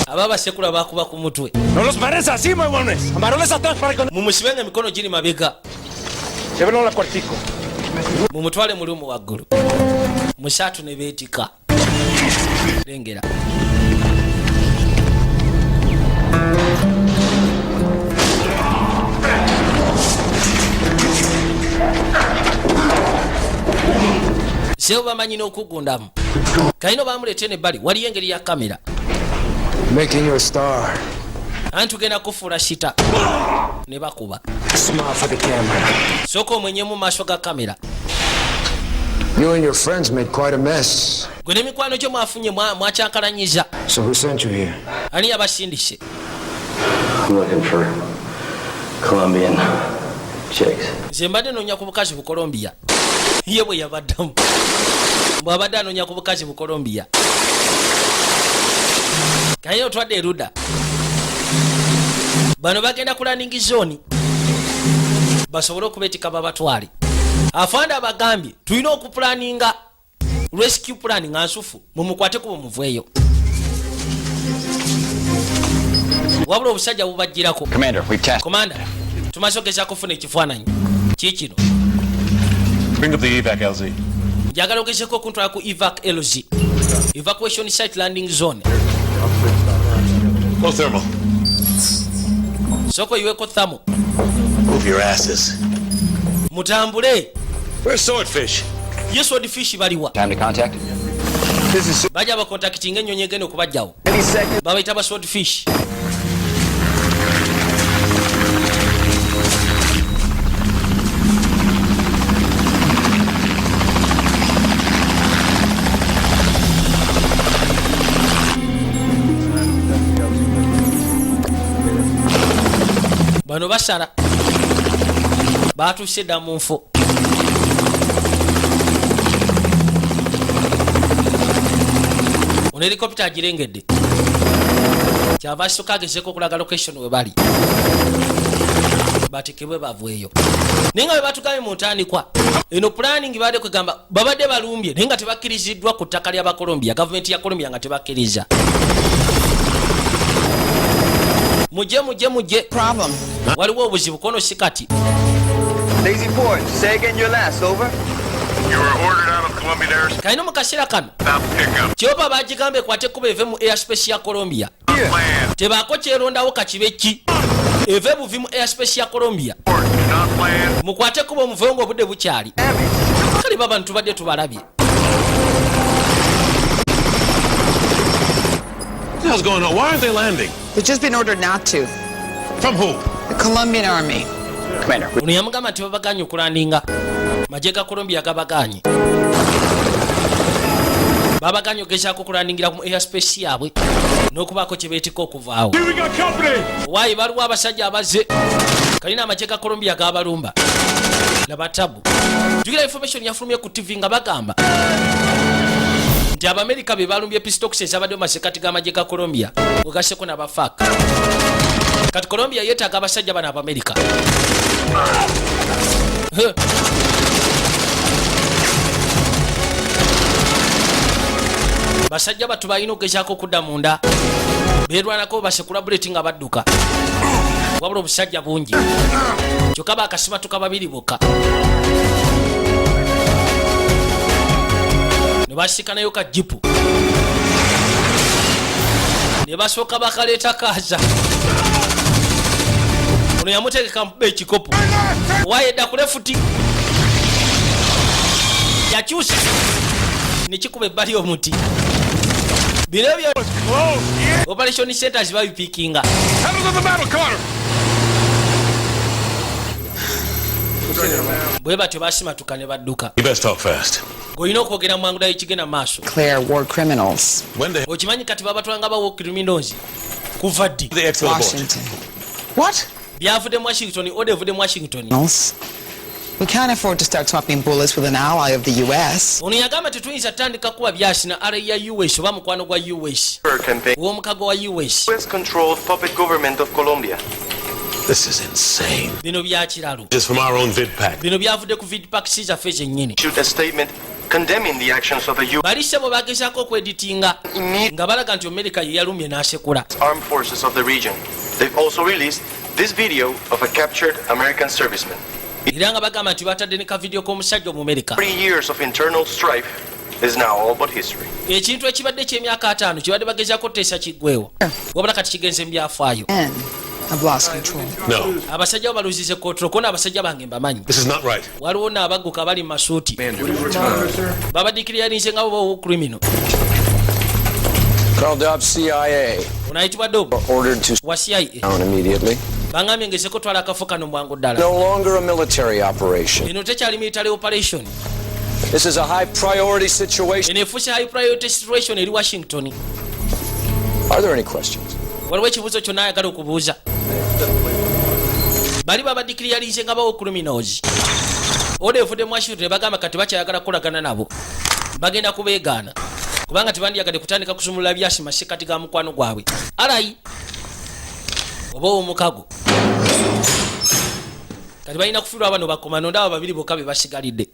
aba abasekula bakuba ku mutwe. No los pares así, huevones. Amarroles atrás para que no. Mumusibe nga emikono giri mabega. Llévenlo al cuartico. Mumutwale mu lumu waggulu. Musaatu ne beetika. Lengera sebo, bamanyi n'okugundamu. Kalina bamuleete nebbali, waliyo engeri ya kamera. Making you a star. Anti tugenda kufuula star. Ne bakuba. Smile for the camera. Sooka omwenyemu mu maaso ga kamera. You and your friends made quite a mess. Gwe n'emikwano gyo mwafunye mwakyankalanyiza. So who sent you here? Ani yabasindise? I'm looking for Colombian chicks. Nze mbadde noonya ku bukazi Bukolombiya. Ye bwe yabaddamu, bw'abadde anoonya ku bukazi Bukolombiya. Kaye otwadde erudda, bano bagenda ku landing zone basobole okubeetika babatwale. Afande abagambye tulina okupulaninga rescue plan nga nsufu, mumukwate kubo muveeyo. Wabula obusajja bubajjirako. Commander, we've tested. Commander, tumaze ogezaako okufuna ekifaananyi kiikino. Bring up the evac LZ. Njagala ogezeko okuntwala ku evac LZ, evacuation site landing zone. Low thermal. Sooka oyiweko thermal. Move your asses. Mutambule. Where's Swordfish? Ye Swordfish baliwa? Time to contact. Bajja bakontakitinga ennyonyi egenda okubajjawo. Babayita ba Swordfish. Bano basala batuuse dda mu nfo. Ono helikopita agirengedde, kyava asooka agezeko okulaga location we bali batekebwe baveeyo. Naye nga bwe batugambye mu ntandikwa eno planning, badde kwegamba babadde balumbye, naye nga tebakkiriziddwa ku ttaka ly'Abakolombia. Gavumenti ya Colombia nga tebakkiriza. Mujje, mujje, mujje. Problem. Waliwo obuzibu kono si kati. Daisy Ford, say again your last, over. You were ordered out of Colombian airspace. Kalina mu kaseera kano Without pickup. kyoba bagigamba ekwate ekkubo eve mu airspace ya Colombia. Land. Tebaako kyerondawo, kakibe ki, eve buvi mu airspace ya Colombia. Do not land. Mukwate ekkubo muveewo ng'obudde bukyali. Kale baba ntubadde tubalabye. What the hell's going on? Why aren't they landing? They've just been ordered not to. From who? The Colombian Army. Commander, we Ono yamugamba nti babaganye okulandinga. Magye ga Colombia gabaganye, babaganye ogezaako okulandingira mu airspace yaabwe n'okubaako kye beetika okuvaawo. Here we got company. Waayi, baliwo abasajja abazze. Kalina amagye ga Colombia gabalumba. Laba tabu. Jukira information yafulumye ku TV nga bagamba nti Abamerika be balumbye peace talks ezabadde mu masekati g'amagye ga Colombia, ogasseko n'abaFARC. Kati Colombia yeetaaga abasajja bano Abamerika. Huh. Basajja batu balina okugezaako okudda munda, beerwanako, basekula bullet nga badduka. Wabula obusajja bungi, kyokka bakasimatuka babiri bokka. Ne basikanayo ka jipu ne basooka bakaleeta kaaza. Ono yamutegeka muba ekikopo wayedda ku left, yakyusa nekikuba ebbali omuti. Bino ebyo operation centers babipikinga. Pedal to the metal, Carter! Bwe batyo basimatuka ne badduka. You best talk fast. Ng'olina okwogera mu mangu ddala ekigenda mu maaso. Declare war criminals. When the Okimanyi kati babatwala nga ba war criminals kuva ddi? The exfil abort. Washington. What? Byavudde mu Washington, order evudde mu Washington. Criminals. We can't afford to start swapping bullets with an ally of the U.S. Ono yagamba tetuyinza tutandika kuba byasi na ally ya US oba mukwano gwa US Campaign. ow'omukago wa US. US-controlled puppet government of Colombia. This is insane. Bino byakiralu. Just from our own vid pack. Bino byavudde ku vidpacks zaffe zennyini. Issued a statement condemning the actions of the U.S. Balise bwe bagezaako okweditinga nga balaga nti Amerika ye yalumye n'asekula. Armed forces of the region. They've also released this video of a captured American serviceman. Era nga bagamba nti batadde ne kavidiyo k'omusajja Omumerika. 3 years of internal strife is now all but history. Ekintu ekibadde ky'emyaka 50 kibadde bagezaako oteesa kiggwewo, wabula kati kigenze mu byafaayo. Men have lost control. No, Abasajja bo baluzize control kona. Abasajja bange mbamanyi. This is not right. Waliwo naabagguka abali mu masuuti babadikiryalinze nga bo criminal. Carl Dobbs, CIA. Ono ayitibwa Dob Ordered to wa CIA. down immediately. Bangambye ngezeko twala akafo kano mu bwangu ddala. No longer a military operation. Eno tekyali military operation. This is a high priority situation. Eno efuuse high priority situation eri Washington. Are there any questions? Waliwo ekibuuzo kyonna ayagala okubuuza? Bali babadikiryalinze nga ba war criminals. Order evudde mu Washington, bagamba kati bakyayagala kukolagana nabo, bagenda kubeegaana kubanga tebandyagadde kutandika kusumulula byasi masekati ga mukwano gwabwe ally oba owomukago. Kati balina kufiirwa bano bakomando ndaba babiri bokka be basigalidde.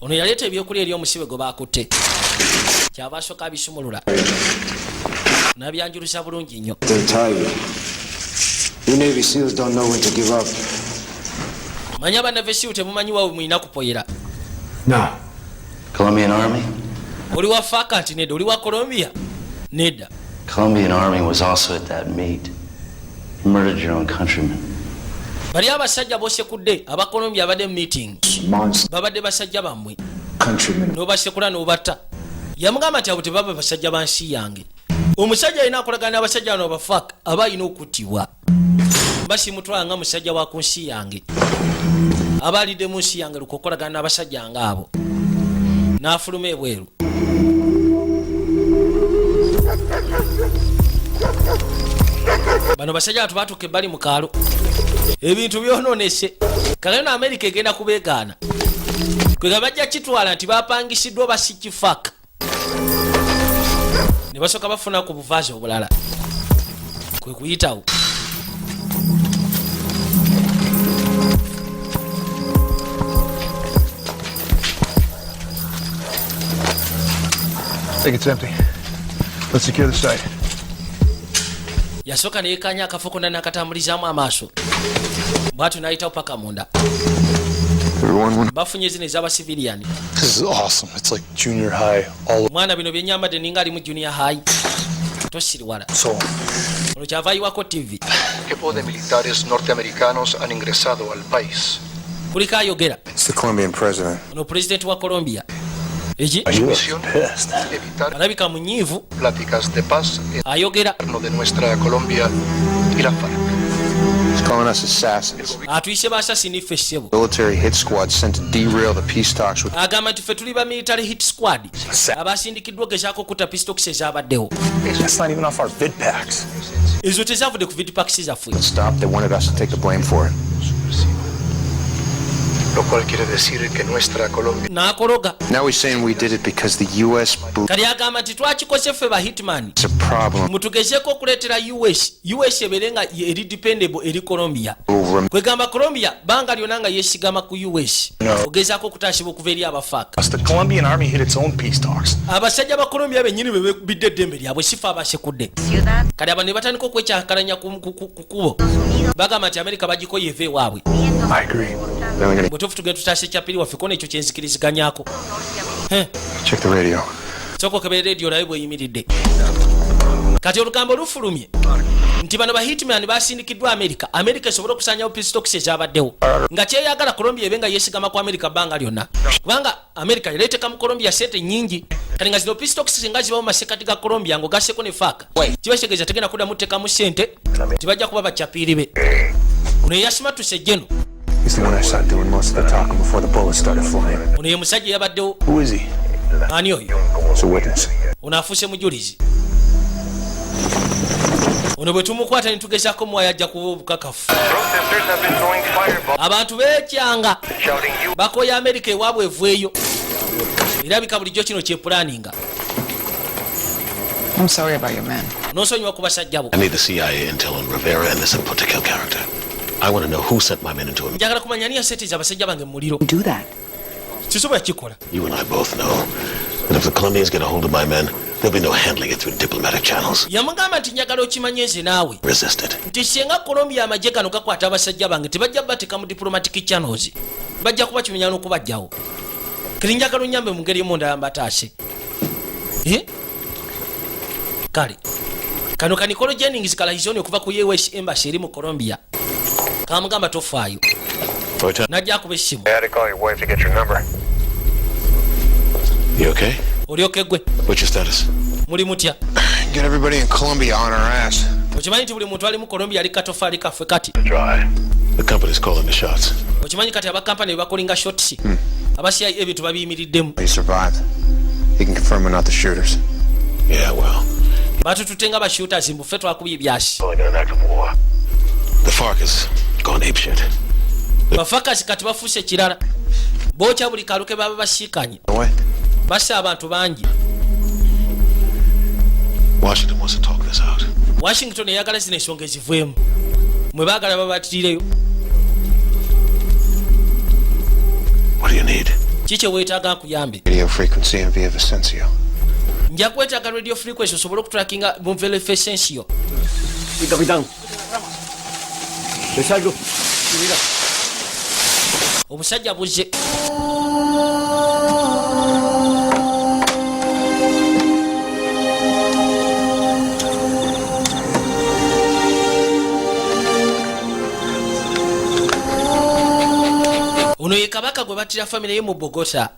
Ono yaleeta ebyokulya eri omusibe gwe bakutte, kyava asooka abisumulula nabyanjulusa bulungi nnyo. They're tired. You Navy SEALs don't know when to give up. Manyi aba Navy SEAL temumanyi wawe mulina kupoyera. No. Colombian Army? Oli wa FARC? Nti nedda. Oli wa Colombia? Nedda. Colombian Army was also at that meet. You murdered your own countrymen. Bali abasajja bosekudde aba Colombia abadde mu meeting. Monster Babadde basajja bammwe. Countrymen. N'obasekula n'obatta. Yamugamba nti abo tebaba basajja ba nsi yange. Omusajja alina akolagana n'abasajja bano aba FARC aba alina okuttibwa. Basimutwala nga musajja wa ku nsi yange, aba alidde mu nsi yange lukukolagana n'abasajja nga abo. N'afuluma ebweru. Bano basajja batu batuuka ebbali mu kaalo, ebintu byononese. Kakano no Amerika egenda kubeegaana kwega bajja kitwala nti bapangisiddwa basikifak ne basooka bafuna ku buvaazi obulala kwe kuyitawo. I think it's empty. Let's secure the site. Yasooka neyekanya akafo konna n'akatambulizaamu amaaso bwatyo n'ayitawo paka munda. Everyone, Bafunye zino ez'abasiviliyani. This is awesome. It's like junior high all Mwana, bino byenyambadde ninga ali mu junior high, tosiriwala. So Olwo kyava ayiwako TV. Equipo de militares norteamericanos han ingresado al país. Kuliko ayogera. It's the Colombian president. Ono pulezidenti wa Colombia eki? Su misión, evitar Alabika munyiivu. pláticas de paz en Ayogera. de nuestra Colombia y la FARC. He's calling us assassins. Atuyise ba assassin ffe, ssebo. Military hit squad sent to derail the peace talks with Agamba nti ffe tuli ba military hit squad abasindikiddwa ogezaako okutta peace talks ezabaddewo. That's not even off our vid packs. Ezo tezavudde ku vidpacks zaffe. Stop. They wanted us to take the blame for it. Lo cual quiere decir que nuestra Colombia N'akologa. Now he's saying we did it because the U.S. believes Kali agamba nti twakikoze ffe ba hitman it's a problem mutugezeeko okuleetera US ebeere nga eri dependable eri Colombia. Over Kwegamba Colombia banga lyonna nga yeesigama ku US ogezaako okutaasibwa okuva eri aba FARC. The Colombian army hit its own peace talks. Abasajja ba Colombia bennyini be beekubidde eddembe lyabwe, sifa abasekudde. Kati abo ne batandika okwekyankalanya ku kubo, bagamba nti Amerika bagikoye eva ewaabwe. I agree. Then we're gonna Butuufu tugenda tutaasa ekyapiri waffe, kona ekyo kyenzikiriziganyako. Check the radio. Sooka okebere rediyo olabe bweyimiridde. Kati olugambo lufulumye nti bano ba hitman basindikiddwa Amerika, Amerika esobole okusanyawo peace talks ezabaddewo, nga kyeyagala Colombia ebe nga yesigama ku Amerika bbanga lyonna, kubanga Amerika yaleeteka mu Colombia sente nyingi. Kati nga zino peace talks singa zibawo masekati ga Colombia ng'ogasseko ne FARC, kiba kitegeeza tegenda kuddamu teekamu sente, tibajja kuba bacapiiri be. Ono yeyasimatuse jeno. He's the one I saw doing most of the talking before the bullets started flying. Ono ye musajja eyabaddewo. Who is he? Ani oyo? It's a witness. Ono afuuse mujulizi. Ono bwe tumukwata ne tugezaako muwayo, ajja kuba obukakafu. Protesters have been throwing fireballs, Abantu beekyanga, shouting you bakoya Amerika ewaabwe eveeyo. Erabika bulijjo kino kyepulaninga. I'm sorry about your men. N'osonyiwa ku basajja bo. I need the CIA intel on Rivera and this input to kill character. I want to know who sent my men into a. Njagala kumanya ani yaseeteza abasajja bange mu muliro. Do that. Sisobola kikola. You and I both know that if the Colombians get a hold of my men, there'll be no handling it through diplomatic channels. Yamugamba nti njagala okimanye nze naawe Resist it. nti singa Colombia amagye gano gakwata abasajja bange, tebajja bateeka mu diplomatic channels, bajja kuba kimenya n'okubajjawo. Kati njagala onyambe mu ngeri emu ndala mbataase. Eh? Kale kano ka Nicolo Jennings kalahizoni okuva ku US Embassy eri mu Colombia kamugamba tofaayo, najja akuba essimu. I had to call your wife to get your number. You okay? Olyoke gwe. What's your status? Muli mutya? Get everybody in Colombia on our ass. Okimanyi nti buli muntu ali mu Colombia ali katofaali kaffe kati? Dry. The company's calling the shots. Okimanyi kati abakampani bebakolinga shots, aba CIA ebintu babiyimiriddemu. He survived. He can confirm we're not the shooters. Yeah, well, Batutute nga bashooters, mbu ffe twakubye ebyasi. calling it an act of war. The FARC has gone apeshit. Bafakasi kati bafuuse kirala, bookya buli kalu ke baba basiikanye. What? Bassa abantu bangi. Washington wants to talk this out. Washington eyagala zino ensonga ezivwemu, mwe baagala babatirireyo. What do you need? Ki kye weetaaga nkuyambe? Radio frequency and Villavicencio. Nja kwetaaga radio frequency osobole okutrackinga mu Villavicencio. Capitán. Le salgo. Obusajja buzze. Ono ye kabaka gwe battira famire ye mu Bogota.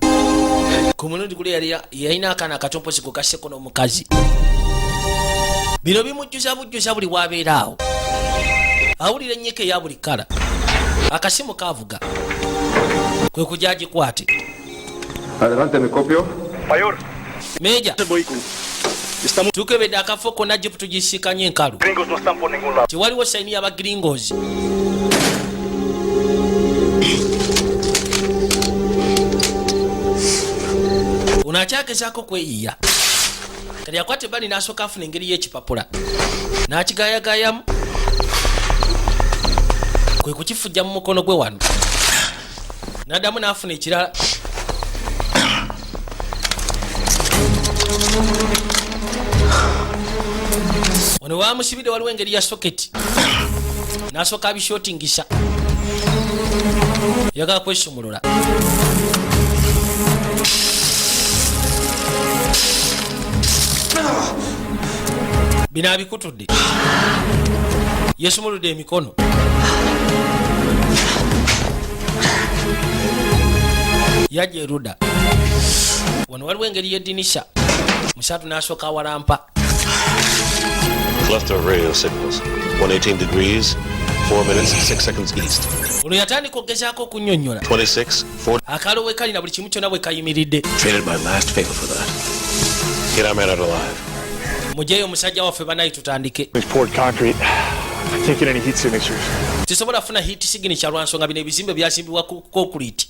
Ku mulundi guli yali yalina akaana akatompozi gwe gasseko n'omukazi. Bino bimujjuza bujjuza. Buli wabeera awo awulira ennyika eya buli kala. Akasimu kavuga, kwe kujja agikwate. Adelante, me copio. Mayor. Meja. Estamos. Tukebedde akafo konna, jipu tugisiikanye enkalu. Gringos no están por ningún lado. Tewaliwo sign y'abagringos. Ono akyagezaako kweyiya. Kati yakwata ebbali n'asooka afuna engeri y'ekipapula n'akigayagayamu, kwe kukifujja mu mukono gwe wano, n'addamu n'afuna ekirala. Ono wamusibidde waliwo engeri ya socket, n'asooka abishotingisa, yagala kwesumulula. Bino abikutudde, yesumuludde emikono. Yajja erudda wano, waliwo engeri y'eddinisha musatu, n'asooka awalampa. Cluster of radio signals. 118 degrees, 4 minutes, 6 seconds east. Ono yatandika okugezaako okunnyonnyola 26, 4. Akalo we kali na buli kimu kyonna bwe kayimiridde. Traded my last favor for that. Get our man out alive. Mujeeyo omusajja waffe banayi, tutandike. We've poured concrete. I can't get any heat signatures. Tesobola funa heat signature lwa nsonga bino ebizimbe byazimbibwa ku concrete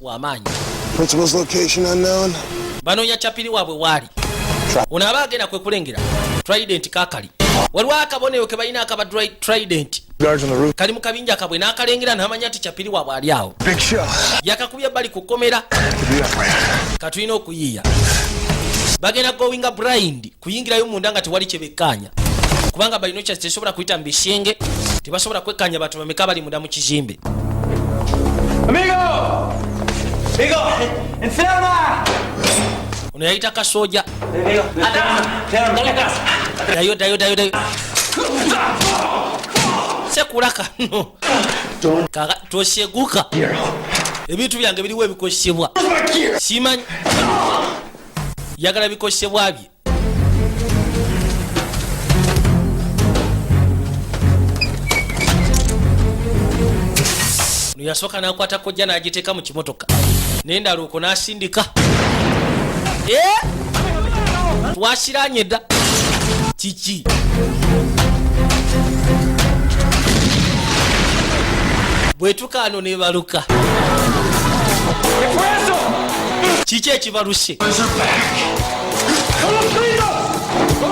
w'amaanyi. Principal's location unknown. Banoonya kyapiri waabwe waali. Ono aba agenda kwe kulengera trident kakali, waliwo akabonero ke balina akaba trident. Guards on the roof. Kali mu kabinja kabwe n'akalengera n'amanya nti kyapiri waabwe ali awo. Big show. Yakakubye ebbali ku kkomera. To be that way. Katulina okuyiiya, bagenda going blind kuyingirayo munda nga tewali kyebekkaanya, kubanga balina tesobola kuyita mu bisenge, tebasobola kwekkaanya bantu bameka bali munda mu kizimbe. Amigo! Amigo! Enferma! Ono yayita kasooja. Amigo, dale atrás. Dayo, dayo, dayo, dayo. Sekula kano. Toseguka. Ebintu byange biriwo ebikozesebwa. Simanyi. Yagala bikozesebwa bye. Ono yasooka n'akwata kojja n'agiteeka mu kimotoka. Nendala okwo n'asindika. Twasiranye dda. Kiki? Bwetuka ano nebaluka. Kiki ekibaluse?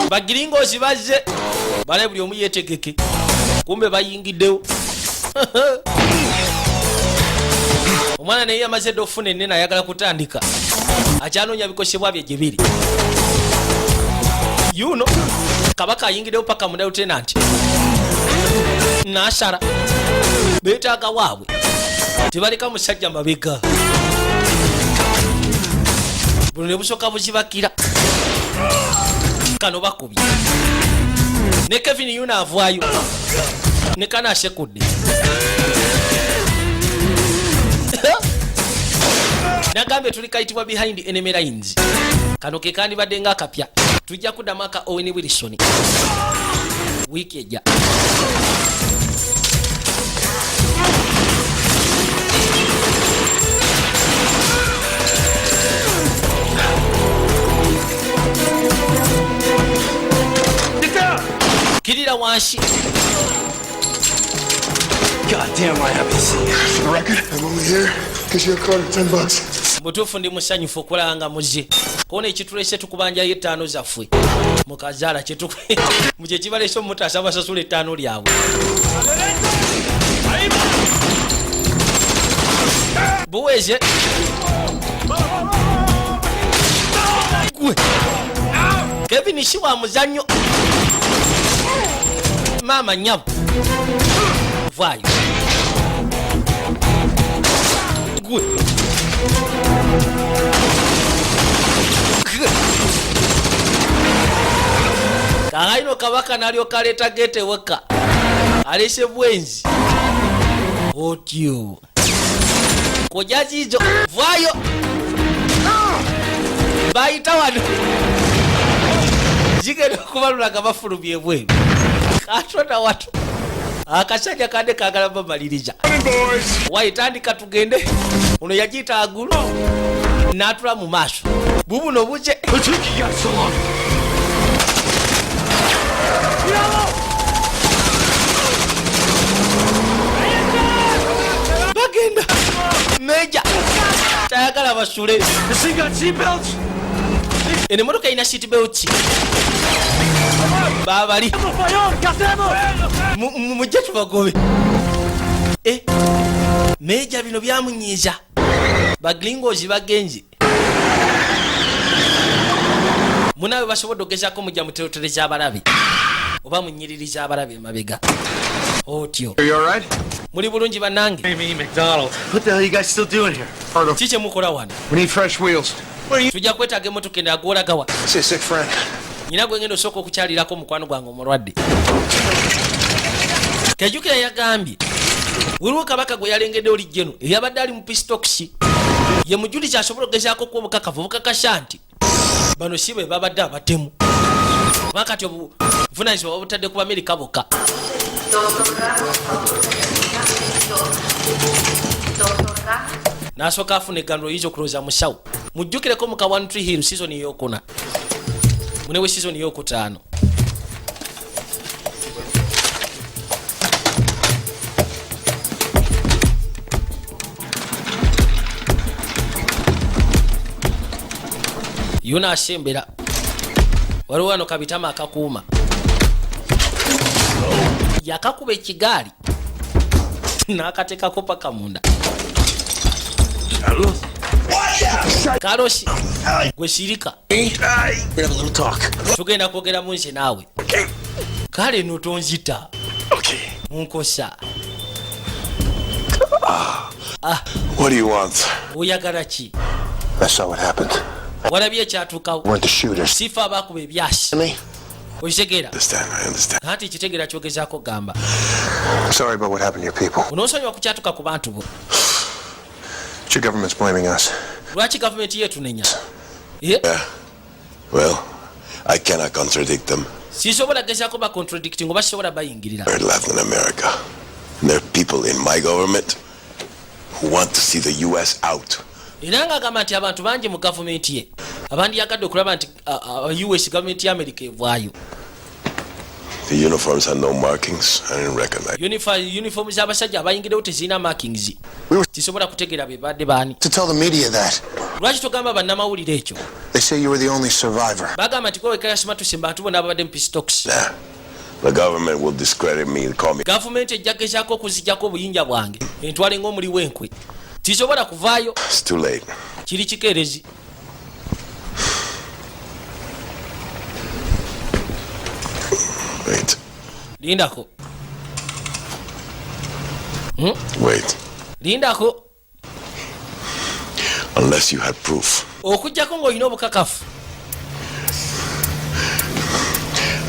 Bagiringozi bazze. Bale buli omu yeetegeke. Kumbe bayingiddewo. Omwana naye yamaze dda okufuna ennene ayagala kutandika. Akyanoonya bikozesebwa bye gye biri. Yuno kabaka ayingiddewo paka munda lieutenant. N'asala. Beetaaga waabwe. Tebaleka musajja mabega. Buno ne busooka buzibakira. Kano bakubye. Ne Kevin yuno avaayo. Ne kano asekudde. Nagambye tuli kayitibwa Behind Enemy Lines. Kano ke kandibadde ng'akapya. Tujja kuddamu aka Owen Wilson wiiki ejja. Kirira wansi. God damn, I happy to see you. For the record, I'm only here because you have card $10. Mutuufu ndi musanyufu okulaba nga muzze. Koona ekitulese tukubanjayo 5 zaffe. Mukazaala mu kye kibalese omutaasa basasula 5 lyabwe. Buweze. Gwe. Kevin si wa muzannyo. Maama nnyabo. Vaayo. Gwe. Kaino kabaka n'alyoka aleeta gete weka. Alese bwenzi. Otyo. Koja zizo. Vaayo. Bayita wano. Zigenda okubalula nga bafulumye ebweru. Katonda watu. Akasajja kadde kaagala bamaliriza. Wayi tandika tugende. Ono yagiyita agulu. N'atula mu maaso. Bubuno buje. Bagenda. Meja. Tayagala basule. Eno emmotoka erina seat belt. Babali. Mujje tubagobe. Meja bino byamunyiiza. Baglingozi bagenze. Munawe basobodde okugezaako mujja mu territory z'abalabe. Oba mu nnyiriri z'abalabe emabega. Otyo. Are you all right? Muli bulungi bannange. Amy McDonald. What the hell are you guys still doing here? Ki kye mukola wano? We need fresh wheels. Tujja kwetaaga emmotoka endala gw'olagawa. See a sick friend. Nina gwe ngenda osooka okukyalirako mukwano gwange omulwadde. Kejjukira yagambye waliwo kabaka gwe yalengedde oli jeno eyabadde ali mu pistokisi. Ye mujulizi asobola okugezaako okuwa obukakafu obukakasa nti bano si be babadde abatemu. Kubanga kati obuvunaanyizibwa babutadde ku Bamerika bokka. N'asooka afuna eggando oyinza okulowooza musawo. Mujjukireko mu ka One Tree Hill season ey'okuna. Munewe season ey'okutaano. Yuna asembera. Waliwo wano kabitama akakuuma. Yakakuba ekigaali n'akateekako paka munda. Carlos, gwe sirika. Tugenda kwogera mu nze naawe. Kale no tonzita. Munkosa. Ah. What do you want? Oyagala ki? I saw what happened. Walabye ekyatuukawo. Weren't the shooters. Sifa abakuba ebyasi. Me? Okitegeera? Understand, I understand. Anti kitegeera kyogezaako gamba. I'm sorry about what happened to your people. Onoosonyiwa ku kyatuuka ku bantu bo. But your government's blaming us. Lwaki gavumenti yeetunenya? Yeah. Well, I cannot contradict them. Sisobola gezaako ba contradicting oba sisobola bayingirira. They're left in America. And there are people in my government who want to see the U.S. out. Era ng'agamba nti abantu bangi mu gavumenti ye abandyagadde okulaba nti US, gavumenti ya Amerika, evaayo. The uniforms had no markings. I didn't recognize. Uniform z'abasajja abayingirewo tezirina markings, tisobola kutegeera be badde baani. To tell the media that. Lwaki togamba bannamawulire ekyo? They say you were the only survivor. Bagamba nti kweweka yasimatuse mu bantu bonna ababadde mu peace talks. Nah. The government will discredit me and call me. Gavumenti ejja gezaako okuzijjako obuyinja bwange entwale ng'omuli w'enkwe. Tisobola kuvaayo. It's too late. Kiri kikeerezi. Wait. Lindako. Wait. Lindako. Unless you had proof. Okugjako ng'olina obukakafu.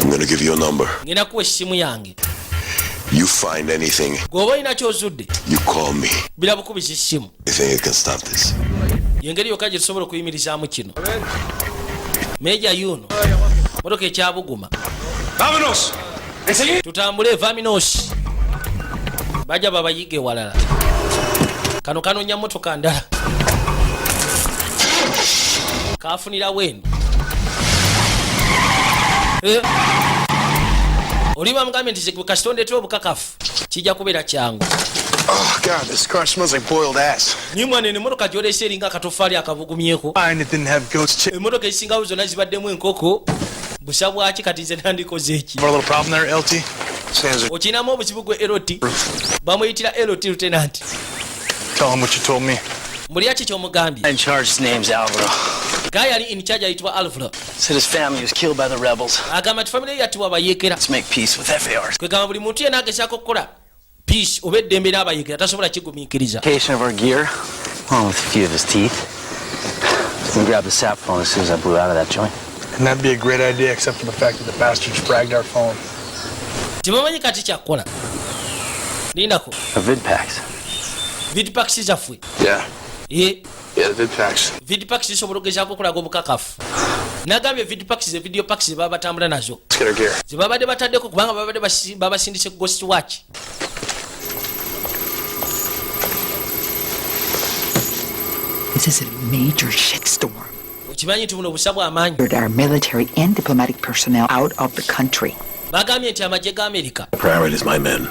I'm gonna give you a number. Ngenda kuwa essimu yange. You find anything, Gweoba olina kyozudde, you call me. Bira bukubiza essimu. You think it can stop this? Yengeri yokka gye tusobola okuyimirizaamu kino. Meja yuno motoka ekyabuguma. ¡Vámonos! ¡Enseguida! Tutambule, vámonos. Bajja babayiga ewalala. Kano kanoonya motoka ndala kafunirawo eno. Eh. Oli bamugambye nti kasita ondeetera obukakafu kijja kubeera kyangu. Oh, God, this car smells like boiled ass. Naye mwana, eno emotoka gyolesa eringa akatofaali akabugumyeko. Fine, it didn't have goat's chicken. Emotoka ezisingawo zonna zibaddemu enkoko busa bwaki. Kati nze nandikoze eki? A little problem there, LT? Stands Okinamu obuzibu gwe LT? Bamuyitira LT, lieutenant. Tell him what you told me. Mbulira ki kyomugambye. In charge, his name's Alvaro. Guy ali in charge ayitibwa Alvaro. Said his family was killed by the rebels. Agamba nti famire ye yattibwa abayeekera. Let's make peace with FAR. Kwegamba buli muntu yenna agezaako okukola peace oba eddembe n'abayeekera tasobola kigumiikiriza. Location of our gear, along with a few of his teeth. We can grab the sat phone as soon as I blew out of that joint. And that'd be a great idea, except for the fact that the bastards fragged our phone. Tebamanyi kati kyakukola. Lindako. Our vid packs. Vidpacks zaffe. Yeah. Ye. Yeah, the vid packs. Vidpacks zisobola okugezaako okulaga obukakafu. Nagambye vidpacks ze video packs ze baba batambula nazo. Let's get our gear. Ze babadde bataddeko kubanga babadde babasindise ku ghost watch. This is a major shitstorm. Okimanyi nti buno obusa bw'amaanyi. Our military and diplomatic personnel out of the country. Bagambye nti amagye ga Amerika, Priority is my men.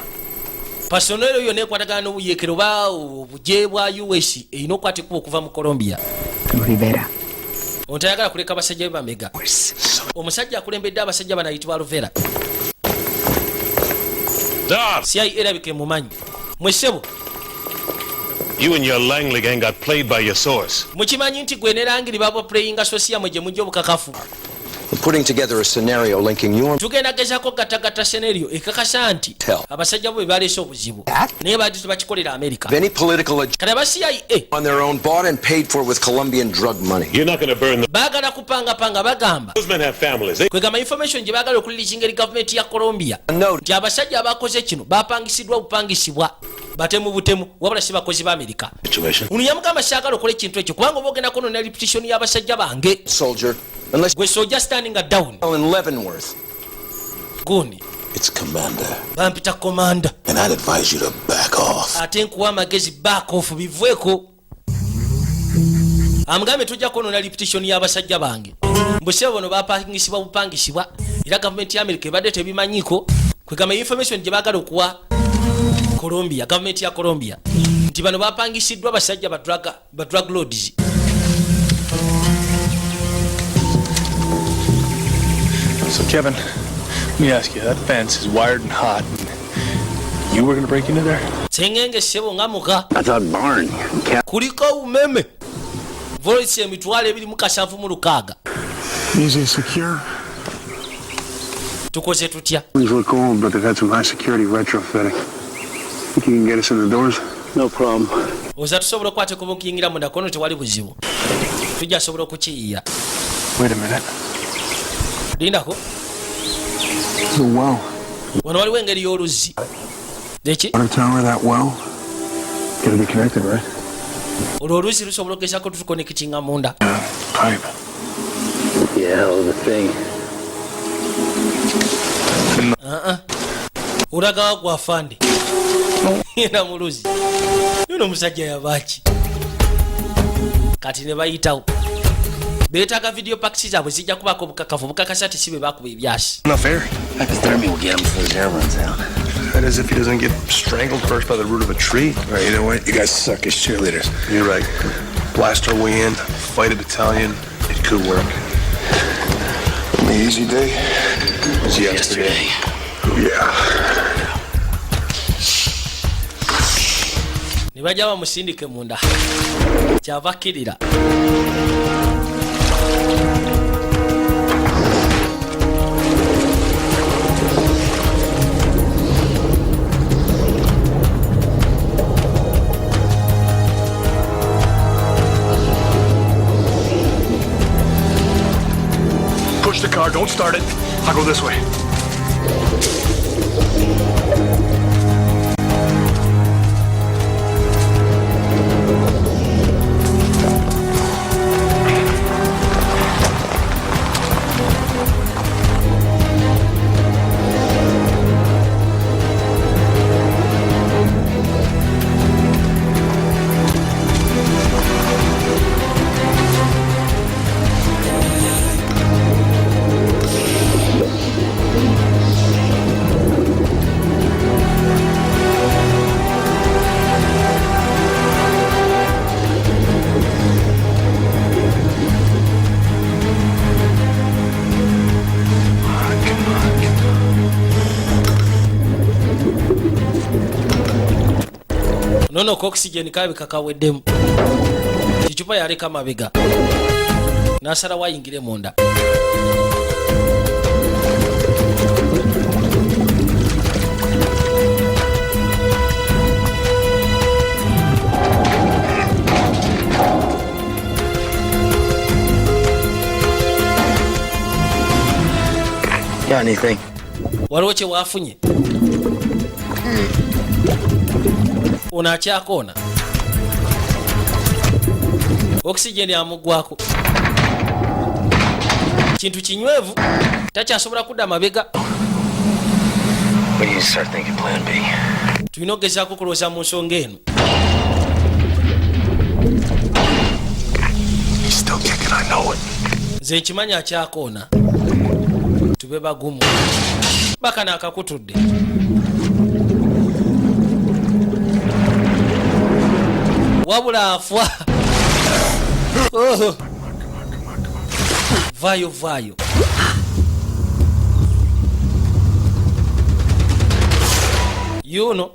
Personnel yonna ekwatagana n'obuyeekero oba obugye bwa US erina okukwata okuva mu Colombia. Rivera. Ono tayagala kuleka basajja be bamega. Omusajja akulembedde abasajja bano ayitibwa Alvera. CIA erabika emumanyi mwesebo. You and your Langley gang got played by your source. Mukimanyi nti gwe ne Langley baba playinga source yammwe gye mujja obukakafu. We're putting together a scenario linking your Tugenda gezaako gattagatta scenario ekakasa nti Tell. abasajja bo be baleese obuzibu, naye baadde tebakikolera Amerika. Any political Kati aba CIA on their own, bought and paid for with Colombian drug money. You're not going to burn them. Baagala kupangapanga. Bagamba Those men have families. They kwegamba information gye baagala okureleasinga eri gavumenti ya Colombia nti abasajja abakoze kino bapangisiddwa bupangisibwa batemu butemu, wabula si bakozi ba Amerika. Situation. Ono yamugamba, saagala okola ekintu ekyo kubanga oba ogenda konona reputation y'abasajja bange. Soldier, unless Gwe soja, standing down. in Leavenworth. Gundi. It's Commander. Bampita Commander. And I'd advise you to back off. Ate nkuwa amagezi, back off, biveeko. Amugambe tujja kwonona reputation y'abasajja bange. Mbusebo bono bapangisibwa bupangisibwa, era gavumenti ya Amerika ebadde tebimanyiiko. Kwegamba information gye baagala okuwa Colombia, gavumenti ya Colombia, nti bano bapangisiddwa basajja ba drug lords. So, Kevin, let me ask you, that fence is wired and hot. And you were gonna break into there? Sengenge ssebo nga muka. I thought barn. Kuliko umeme volts 276,000. Easy and secure. Tukoze tutya? Things look old, but they've had some high security retrofitting. Think you can get us in the doors? No problem. Oza tusobola okukwata ekkubo okuyingira munda, kono tewali buzibu, tujja sobola okukiyiya. Wait a minute. Lindako. The well. Wano waliwo engeri y'oluzzi eki? Water tower, that well. Gotta be connected, right? Olwo oluzzi lusobola okugezako tutuconnectinga munda. Pipe. Yeah, hell of a thing. Uh-uh. Olagawa gwafande genda mu luzzi yuno omusajja yabaki. Kati ne bayitawo, beetaaga video packs zaabwe, zijja kubaako obukakafu obukakasa ti si be bakuba ebyasi. Not fair. Hypothermia will get him before his air runs out. That is if he doesn't get strangled first by the root of a tree. All right, you know what? You guys suck as cheerleaders. You're right. Blast our way in, fight a battalion. It could work. The easy day was yesterday. Yeah. Ne bajja bamusindike munda, kyava akkirira. Push the car, don't start it. I'll go this way. Nono ko oxygen kalabika kaweddemu, kicupa yaleka mabega n'asalawo ayingire munda. Got anything? Waliwo kye waafunye? Ono akyakoona, oxygen amuggwako, kintu kinywevu, takyasobola kudda mabega. We need to start thinking plan B. Tulina okugezaako okulowooza mu nsonga eno. He's still kicking, I know it. Nze nkimanyi akyakoona, tube bagumu bakano akakutudde. Wabula afwa. Oh. Vaayo, vaayo. Yuno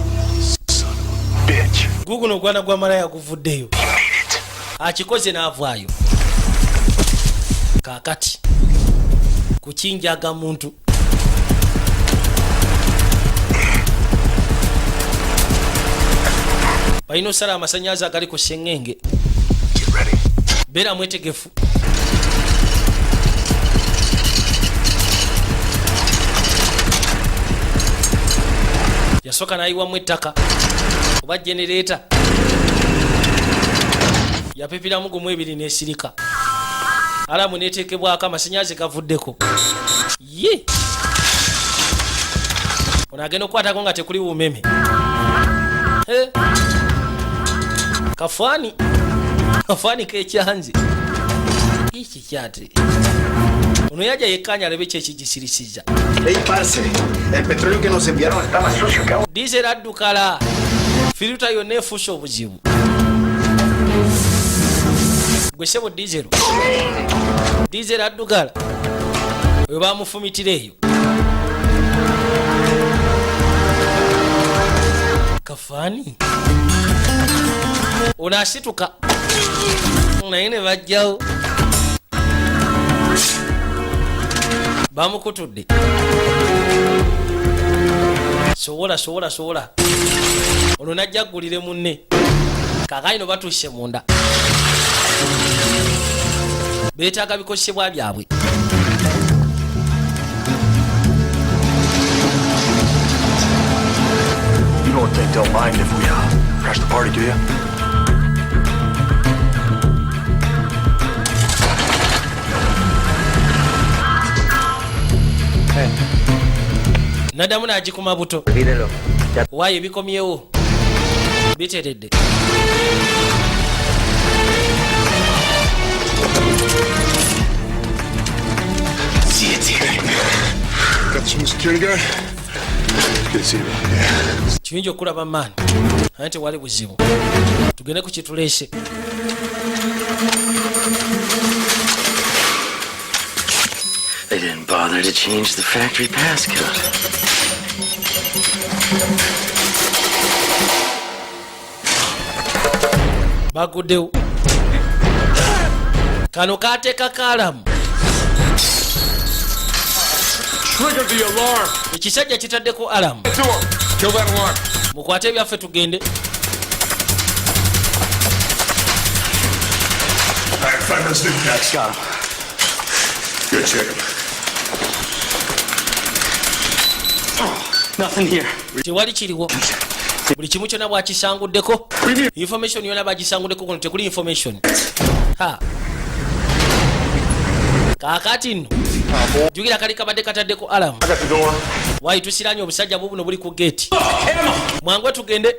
Bitch. Guguno gwana gwa malaya guvuddeyo, akikoze n'avaayo. Kaakati kukinjaga muntu. Balina osala amasannyalaze agali ku sseŋŋenge. Beera mwetegefu. Yasooka n'ayiwamu ettaka oba genereeta, yapipiramu gumu ebiri n'esirika, alamu n'eteekebwako, amasannyalaze gavuddeko. Ye ono agenda okukwatako nga tekuli bumeme. Eh. Kafaani kafaani kekyanze iki kyate. Ono yajja yekkaanya alabe ki ekigisirisiza. Ey, parce, el petróleo que nos enviaron está más sucio que agua. Diesel addukala, filter yonna efuuse obuzibu. Gwe ssebo, diesel, diesel addukala, we bamufumitira eyo kafaani. Ono asituka naye ne bajjawo bamukutudde. Sowola, sowola, sowola. Ono najja aggulire munne. Kakayino batuuse munda, beetaaga bikozesebwa byabwe. You don't think they'll mind if we crash the party, do you? Naddamu n'agikuma buto. Waayo bikomyewo, biteredde. See it's here. Got some security guard? Good to see you. Yeah. Kiyinza okulaba maani, naye tewali buzibu, tugende ku kituleese. They didn't bother to change the factory passcode. Baguddewo kano kateeka kalamu. Trigger the alarm. Ekisajja kitaddeko alarm. Door. Kill that alarm. Mukwate ebyaffe tugende. All right, find those big packs. Got him. Good, check 'em. Nothing here. Tewali kiriwo, buli kimu kyonna bwakisanguddeko, information yonna bagisanguddeko. Kuno tekuli information. Ha, kaakati nno jjukira kali kabadde kataddeko alarm. I got the door. Wayi tusiranye obusajja bubuno buli ku geeti. Mwangwe tugende.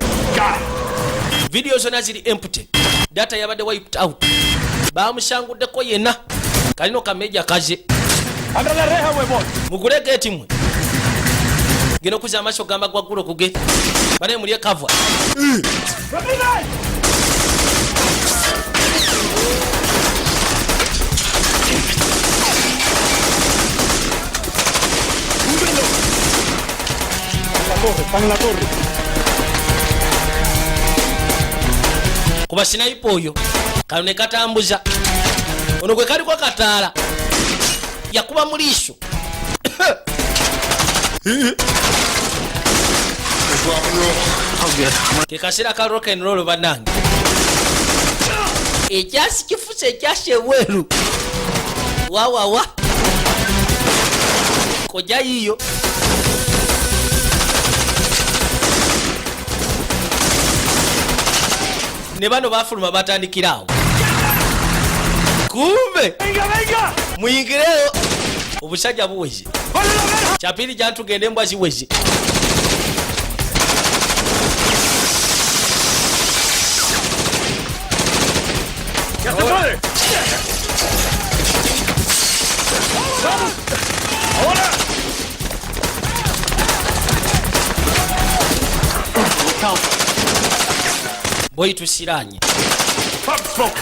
Video zonna ziri empty, data yabadde wiped out. Bamusanguddeko yenna. Kalino kameja kaze. Abra la reja, huevón. Mugule geeti mwe. Genda okuza amaaso gamba gwaggula okuge bane mulye kavwa. Ramirez! La torre, están en la torre. Kuba sniper oyo kano ne katambuza ono gwe kaliko kataala yakuba mu liiso. Let's rock and roll. Oh, good. Ke kaseera ka rock and roll bannange. Ekyasi kifuse, ekyasi ebweru wawawa kojja yiiyo. Ne bano bafuluma batandikira awo, kumbe Venga, venga! muyingireyo, obusajja buweze. Kyapiri jantugende, embwa ziweze. ¡Ya se puede! ¡Vamos! ¡Ahora! Boyi tusiranye. Pop smoke!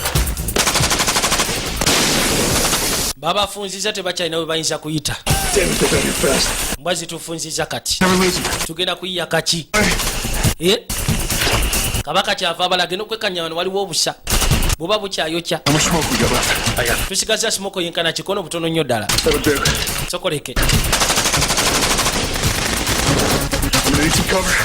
Babafunziza, tebakyalina we bayinza kuyita. Damn it, they got here fast. Mbwa zitufunziza kati. Never lose 'em. Tugenda kuyiya kaki. Eh? Kabaka kyava abalage n'okwekanya wano waliwo obusa buba bukyayokya. How much smoke we got left? I got Tusigaza smoke yenkana kikono butono nnyo ddala. That'll do. Sokoleke. I'm gonna need some cover.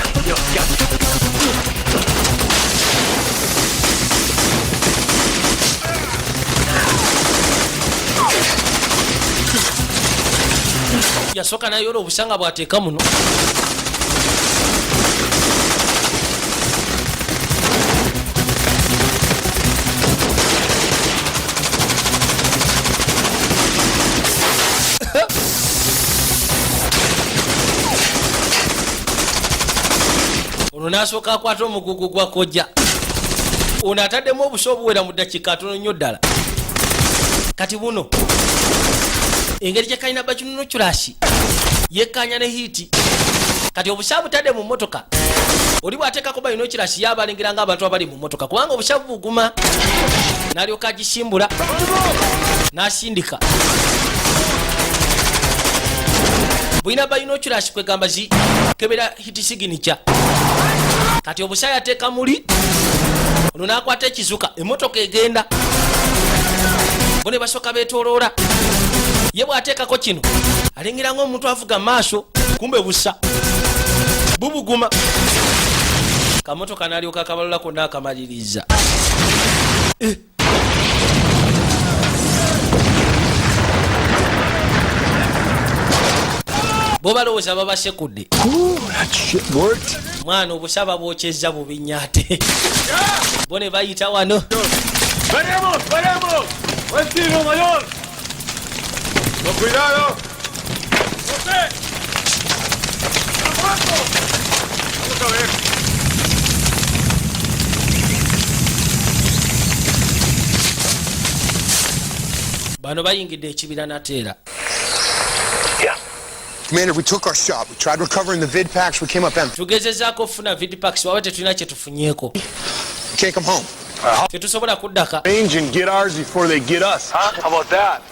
Yasooka nayola obusanga bw'ateeka muno. Ono n'asooka akwata omugugu gwa kojja. Ono ataddemu obusa obuwera mu ddakiika atono nnyo ddala. Kati buno engeri gye kalina binoculars yekkanya ne heat. Kati obusa butadde mu mmotoka, oli bw'ateekako binoculars yaba alengera ng'abantu abali mu mmotoka, kubanga obusa buguma. N'alyoka agisimbula n'asindika. Bulina binoculars, kwegamba zikebera heat signature. Kati obusa yateeka muli ono n'akwata ekizuka, emmotoka egenda, bo ne basooka beetooloola. Ye bw'ateekako kino alengera ng'omuntu avuga maaso, kumbe busa bubuguma. Kamotoka n'alyoka akabalula konna akamaliriza. Eh. Bo balowooza babasekudde. Mwana, obusaba bwokyezza bubi nnyo ate bo ne bayita wano. ¡Veremos! ¡Veremos! ¡Buen tiro, mayor! ¡Con cuidado! ¡José! ¡Vamos a ver! Bano bayingidde ekibira nateera. Commander, we took our shot. We tried recovering the vid packs. We came up empty. Tugezezaako okufuna vidpacks, waba tetulina kyetufunyeeko. Can't come home. Tetusobola kuddaka. Range and get ours before they get us, huh? How about that?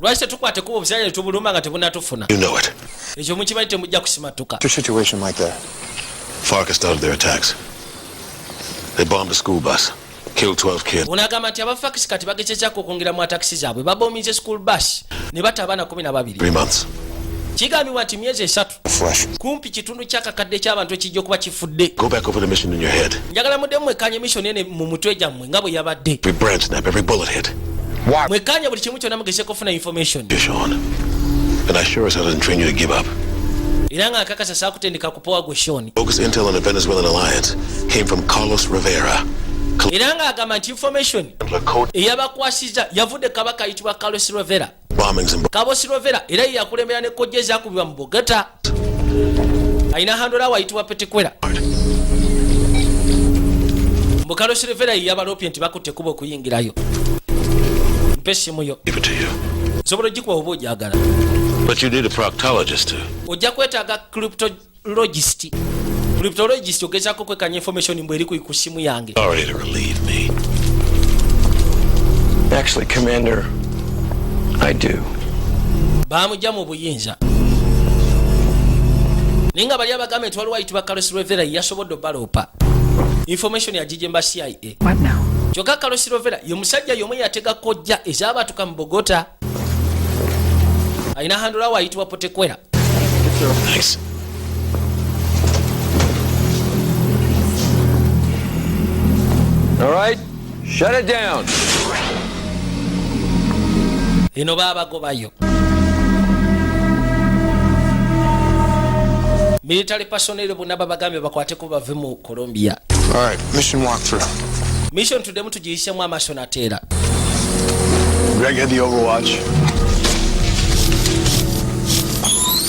Lwaki tetukwate kuba obusajja ne tubulumba nga tebunatufuna? You know it. Ekyo mukimanyi, temujja kusimatuka. A situation like that. FARC has started their attacks. They bombed a school bus, killed 12 kids. Onagamba nti abafakisi kati bagezezaako okwongera mu attacks zaabwe, babominze school bus ne batta abaana 12. 3 months. Kigambibwa nti myezi 3, kumpi kitundu kyakakadde ky'abantu ekijja okuba kifudde. Go back over the mission in your head. Njagala muddemu mwekkaanye mission ene mu mutwe gyammwe nga bwe yabadde. Every branch snap, every bullet hit. Mwekkaanye buli kimu kyonna, mugezeko okufuna information. You, Sean. And I sure as hell didn't train you to give up. Era nga nkakasa saakutendeka kupowa gwe, Sean. Bogus intel on the Venezuelan alliance came from Carlos Rivera. Era ng'agamba nti information eyabakwasiza yavudde kabaka ayitibwa Carlos Rivera. Bombings and Carlos Rivera era ye yakulembera ne kojja ezakubibwa mu Bogota, alina handler we ayitibwa Petikwera. Mbu Carlos Rivera ye yabalopye nti bakutte kuba okuyingirayo. Mpa essimu yo. Give it to you. Nsobola ogikuwa oba ogyagala. But you need a proctologist to. Ojja kwetaaga cryptologist. Cryptologist ogezaako kwekanya information mbwe eri ku simu yange. Sorry to relieve me. Actually, Commander, I do. Bamugja mu buyinza, naye nga bali abagambye nti waliwo ayitibwa Carlos Rivera yasobodde obaloopa information yagijemba CIA. Kyokka Carlos Rivera ye musajja y'omu yatega kojja ezabatuka mu Bogota, alina handler we ayitibwa Potekwera. Thanks. All right, shut it down. Eno baabagobayo military personnel bonna, babagambye bakwateko bave mu Colombia. All right, mission walkthrough. Mission tuddemu tugiyisemu amaaso nateera. Greg had the overwatch.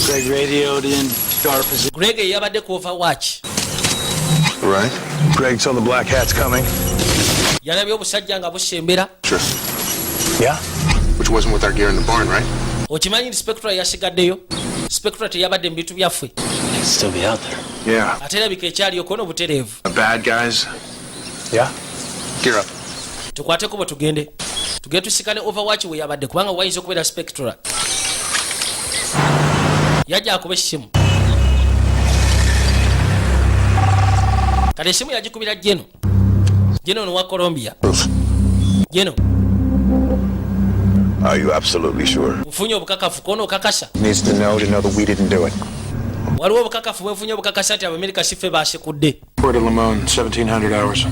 Greg radioed in to our position. Greg yabadde ku overwatch. Right. Greg saw the black hats coming. Yalabye obusajja nga busembera. Sure. Yeah? Which wasn't with our gear in the barn, right? Okimanyi nti Spectra yasigaddeyo? Spectra teyabadde mu bintu byaffe. Still be out there. Yeah. Ate erabika ekyaliyo kona obutereevu. The bad guys. Yeah? Gear up. Tukwateko bwe tugende, tugende tusikane overwatch we yabadde, kubanga wayinza okubeera Spectra. Yajja akuba essimu. Kati essimu yagikubira Geno. Geno ono wa Colombia. Geno. Are you absolutely sure? Nfunye obukakafu kono okakasa? Needs to know that we didn't do it. Waliwo obukakafu bwenfunye obukakasa nti Abamerika si ffe basekudde. Puerto Limon, 1700 hours.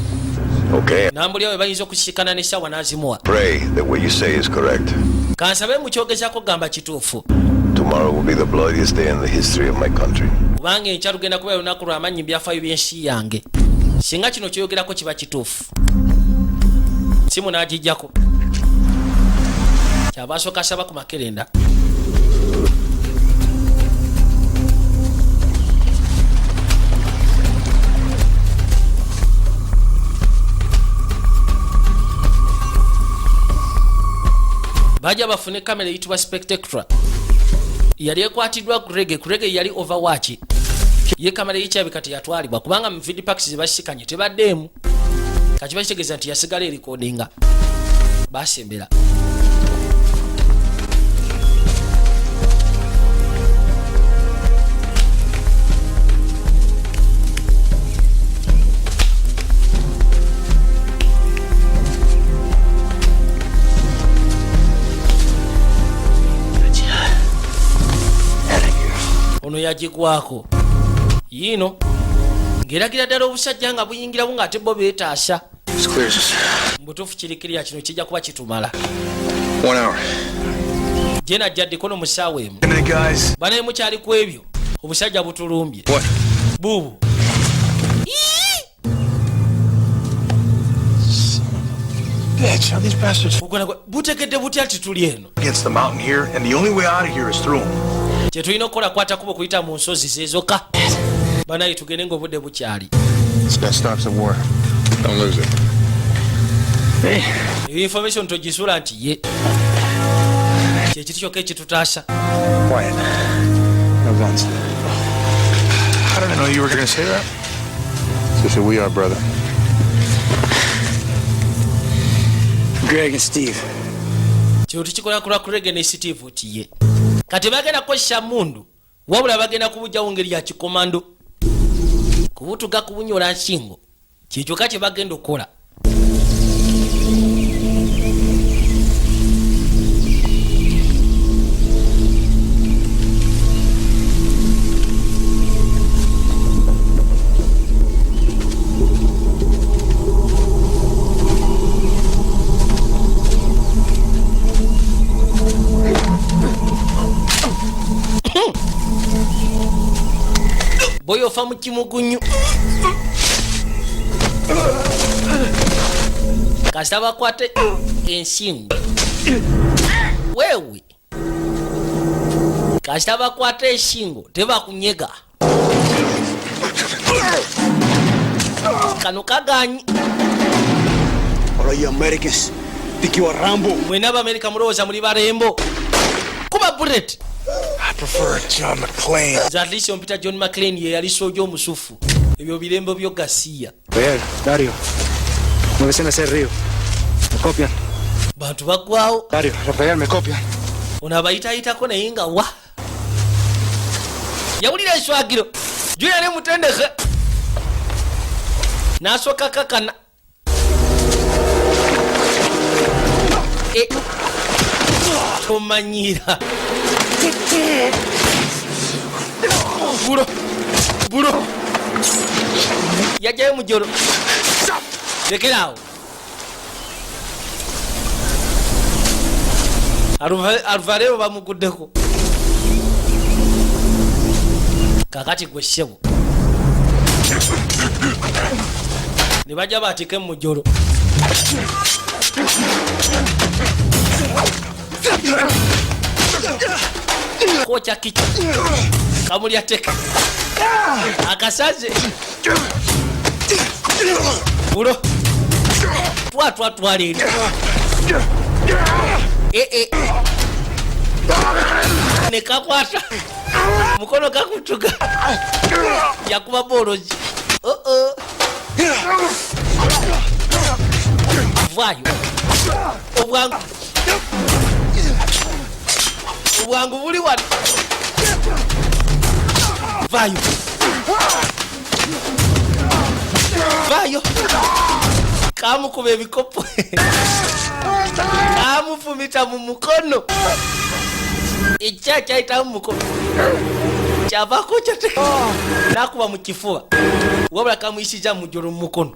Okay. Nambulya we bayinza okusisikana n'essaawa n'azimuwa. Pray that what you say is correct. Kansabe mukyogezaako kugamba kituufu. Tomorrow will be the bloodiest day in the history of my country. Kubanga enkya lugenda kubeera lunaku lw'amannyi mu byafaayo by'ensi yange singa kino kyoyogerako kiba kituufu. Simu n'agijjako, kyava asooka asaba ku makerenda. Bajja bafune kamera eyitibwa Spectacra yali ekwatiddwa Greg. Greg yali overwatch ye. Kamera yekyabika teyatwalibwa kubanga mu vidpacks zebasikanye tebaddeemu, kakiba kitegeeza nti yasigala erikodinga. Basembera. Ono yagigwako yiino Ng'eragira ddala obusajja nga buyingirawo ng'ate bo beetaasa. This clears us. Mubutuufu kirikirya kino kijja kuba kitumala. 1 hour. Jena ajjaddeko no mu ssaawa 1. A minute, guys. Banaye mukyali ku ebyo, obusajja butulumbye. What? Buubu. Bitch, how these bastards Butegedde butya nti tuli eno? against the mountain here, and the only way out of here is through them. Kye tulina okukola, kwata kuba okuyita mu nsozi zezoka. Banaye tugende ngaobudde bukyali. This stops the war. Don't lose it. Eyo information togisuula nti ye kyekintu kyokka ekitutaasa. Quiet. No guns. I didn't know you were gonna say that. So should we are, brother. Greg and Steve. Kino tukikola kulwa Craig ne Steve. Ti ye kati bagenda kukozesa mundu, wabula bagenda kubugjawo ngeri ya kikomando, kubutuga kubunyola nsingo. Kyekyokka kye bagenda okukola. Boyo ofa mu kimugunyu kasita bakwate ensingo. Wewe kasita bakwata ensingo tebakunyega. Kano kaganyi. All you Americans think you are Rambo. Mwena abamerika mulowooza muli barembo kuba bullet. I prefer John McClane. Nze at least ompita John McClane, ye yali soja omusufu. Ebyo birembo byo gasiya. Oye, Dario. Muévese en ese río. Me copian. Bantu baggwawo. Dario, Rafael, me copian. Ono abayitayitako naye nga wa yawulira eswagiro juya ne mutendeke n'asooka kakana. E, tomanyira bulo bulo yajjayo mujolo lekeraawo. Alvarero bamuguddeko. Kakati gwe ssebo ne bajja baatike mu mujolo kwokya kiki kamulya teka akasaze bulo twatwatwala eri. Ee, nekakwata mukono kakutuka yakuba bolozi. Oo, vaayo obwangu, obwangu buli wano. Vaayo, vaayo. Kamukuba ebikopo, kamufumita mu mukono, ekya kyayitamu mu mukono kyavaako kyateka nakuba mu kifuba, wabula kamuyisiza mujolo mu mukono.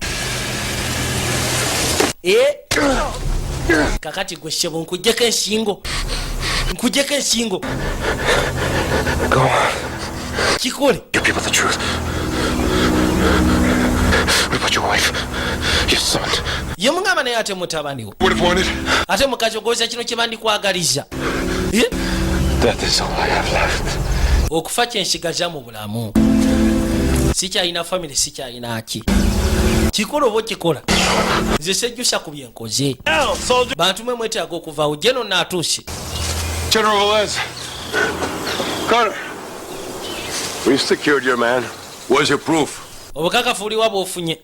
E, kakati gwe ssebo nkuggyeko ensingo, nkuggyeko ensingo. Go on. Kikole. Give people the truth. What about your wife? Your son? Ye mugamba naye ate mutabani wo? Would have wanted. Ate mukazi ogoza kino kye bandikwagaliza? Eh? Death is all I have left. Okufa kyensigaza mu bulamu. Sikyalina family, sikyalina ki. Kikola oba okikola, nze sejjusa ku byenkoze. Bantu mwe mwetaaga okuvaawo. Jeno naatuuse. General Velez. Carter. We've secured your man. Where's your proof? Obukakafu buliwa bw'ofunye?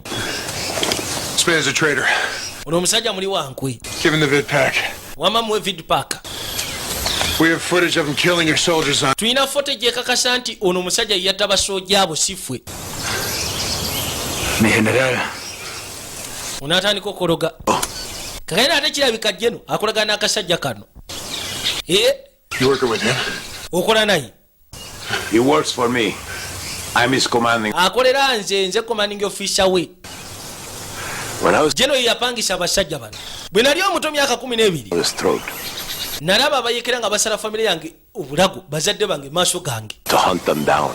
This man's a traitor. Ono omusajja muli wankwe. Give him the vid pack. Wama muwe vid pack. We have footage of him killing your soldiers on. Tulina footage ekakasa nti ono omusajja ye yatta basooja abo, si ffe. Mi general. Onaatandika okologa kakayina ate kirabika jeno akolagana n'akasajja kano. Eh? You working with him? Okola naye? He works for me. I'm his commanding. Akolera nze, nze commanding officer we. When I was Jeno ye yapangisa abasajja bano. Bwe nali omuto, myaka 12, his throat nalaba abayekera nga basala famire yange obulago, bazadde bange, maaso gange. to hunt them down.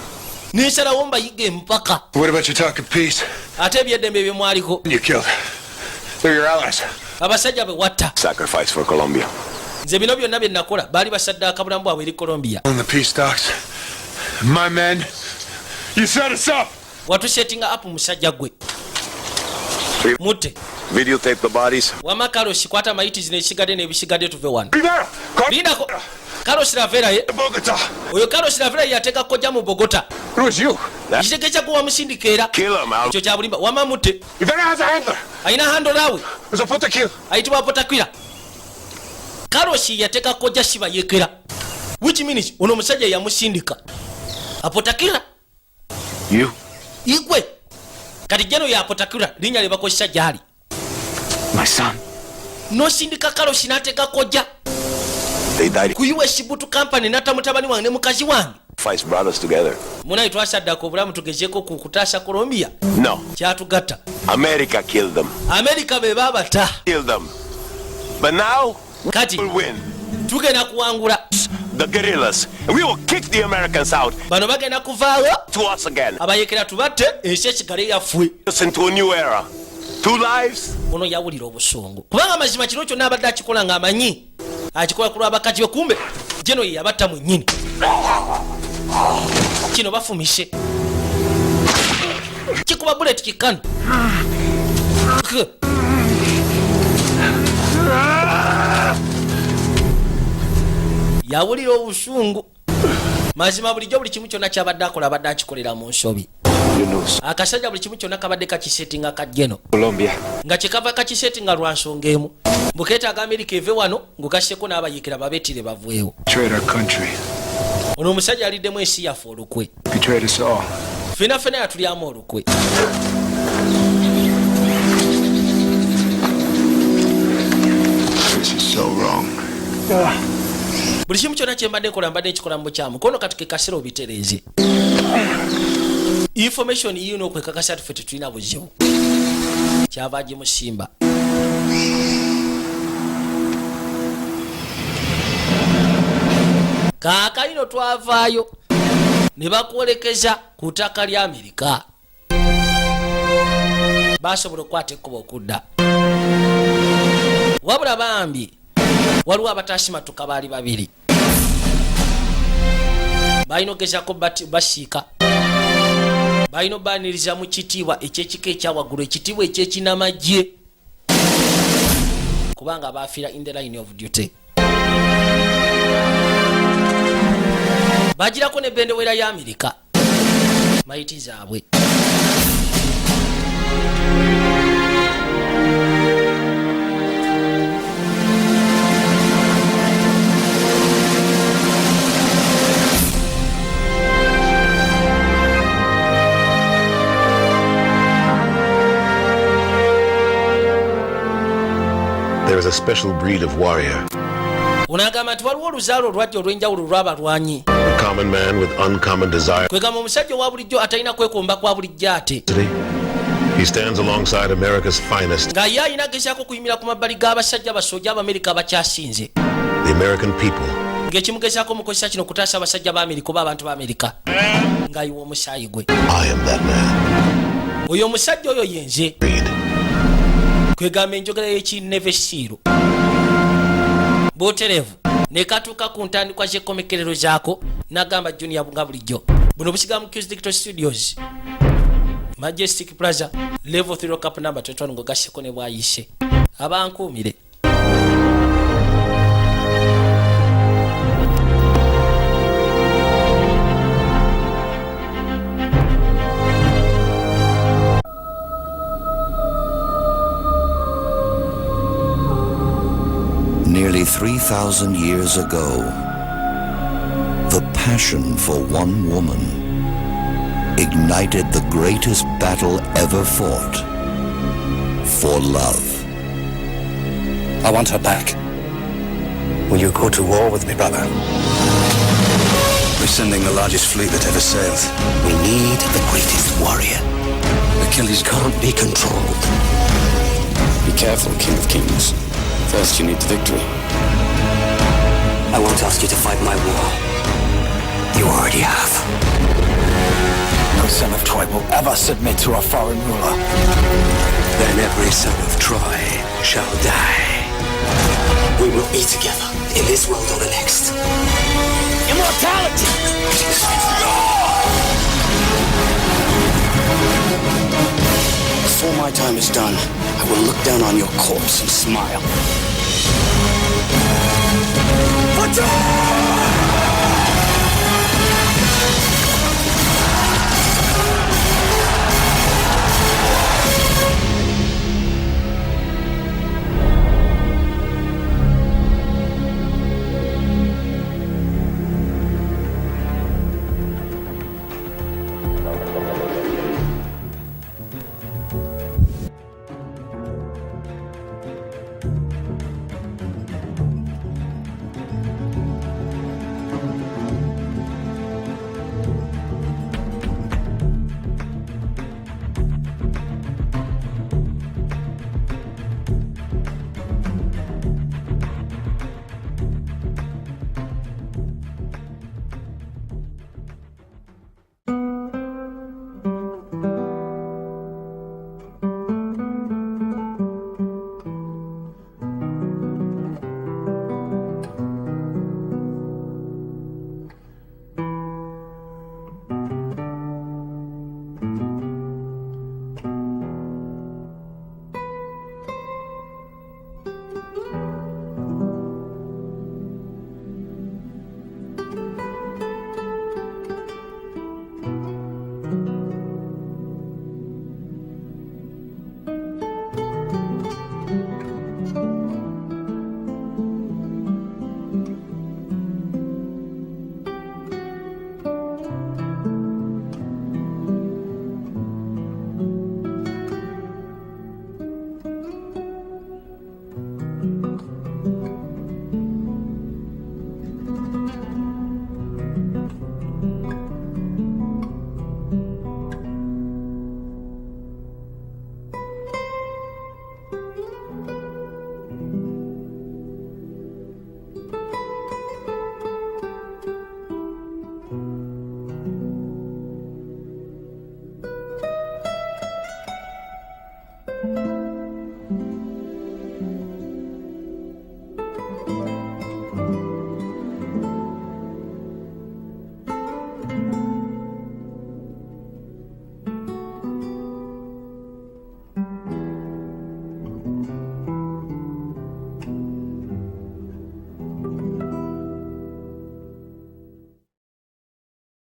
Nensalawo mbayiga empaka. What about your talk of peace? Ate ebyeddembe byemwaliko? You killed. They're your allies. Abasajja be watta. Sacrifice for Colombia. Nze bino byonna bye nakola baali basaddaaka bulamu bwabwe eri Colombia. On the peace talks. My men. You set us up. Watusettinga up, musajja gwe, mutte. Videotape the bodies. Wama Karosi, kwata mayiti zino, ekisigadde n'ebisigadde tuve wano. Rivera! Lindako, Karosi Ravera ye. Bogota! Oyo Karosi Ravera ye yateeka kojja mu Bogota. It was you. Ekitegeeza gwe wamusindika era. Kill him, Al. Ekyo kya bulimba, wama mutte. Rivera has a handler. Alina handler we. There's a Potaquila. Ayitibwa Potakwira. Karosi yateeka kojja siba yekera, which means ono omusajja yamusindika Apotakira. You? Igwe kati jeno ya Apotakira, linnya lye bakozesa gyali. My son. Nosindika Karosi n'ateeka kojja They died. ku US Boot Company, n'atta mutabani wange ne mukazi wange. Fights brought us together. Munaye, twasaddaka obulamu tugezeeko ku kutaasa Colombia. No. Kyatugatta. America killed them. Amerika be baabata. Killed them. But now kati we'll win. Tugenda kuwangula. The guerrillas. And we will kick the Americans out. Bano bagenda kuvaawo. To us again. Abayekera tubatte, ensi esigale yaffe. Us into a new era. Two lives. Ono yawulira obusungu kubanga amazima kino kyonna abadde akikola ng'amanyi akikola ku lwabakazi be, kumbe jeno ye yabatta mwennyini. Kino bafumise kikuba bullet kikano. K. Yawulira obusungu. Mazima bulijjo buli kimu kyonna kyabadde akola abadde akikolera mu nsobi. You know, Akasajja buli kimu kyonna kabadde kakisetinga kajjeno Colombia. nga kyekava kakisetinga lwa nsonga emu, mbukeetaaga Amerika eve wano ng'ogasseko n'abayiikira babeetire baveewo. Betrayed our country. Ono omusajja aliddemu ensi yaffe olukwe. Betrayed us all. Fena fena yatulyamu olukwe. This is so wrong. Buli kimu kyonna kyembadde nkola mbadde nkikola mu bukyamu. Kono kati ke kaseera obitereeze. Information yiyo n'okwekakasa tuffe tetulina buzibu. Kyava gimusimba. Kaakano twavaayo ne bakwolekeza ku ttaka lya Amerika, basobola okukwata ekkubo okudda, wabula bambi waliwo abatasimatuka baali babiri, balina okugezako basiika, balina obaniriza mu kitiibwa ekyekika ekyawaggulu, ekitiibwa ekyekinamagye, kubanga bafiira in the line of duty. Bagirako ne bendewera ya Amerika mayiti zaabwe. There is a special breed of warrior, Ono agamba nti waliwo oluzaalo olwajja olw'enjawulo olw'abalwanyi. a common man with uncommon desire. Kwegamba omusajja owa bulijjo atalina kwekomba kwa bulijjo ate He stands alongside America's finest, nga ye alina agezaako kuyimira ku mabbali g'abasajja basooja Abamerika abakyasinze, the American people. Ng'ekimugezaako mukozesa kino kutaasa abasajja ba Amerika oba abantu ba Amerika ng'ayiwa omusaayi gwe. I am that man. Oyo omusajja oyo yenze. Kwegamba enjogera y'ekinevesiiro bwoterevu nekatuuka ku ntandikwa z'ekkomekerero zaako. N'agamba Junior nga bulijjo buno busiga mu Qs Digital Studios, Majestic Plaza, level 3, cap number 21, ng'ogasseko ne bwayise abankuumire. Nearly 3,000 years ago, the passion for one woman ignited the greatest battle ever fought for love. I want her back. Will you go to war with me, brother? We're sending the largest fleet that ever sailed. We need the greatest warrior. Achilles can't be controlled. Be careful, King of Kings. First, you need the victory. I won't ask you to fight my war. You already have. No son of Troy will ever submit to a foreign ruler. Then every son of Troy shall die. We will be together in this world or the next. Immortality! Before my time is done, I will look down on your corpse and smile. For Troy!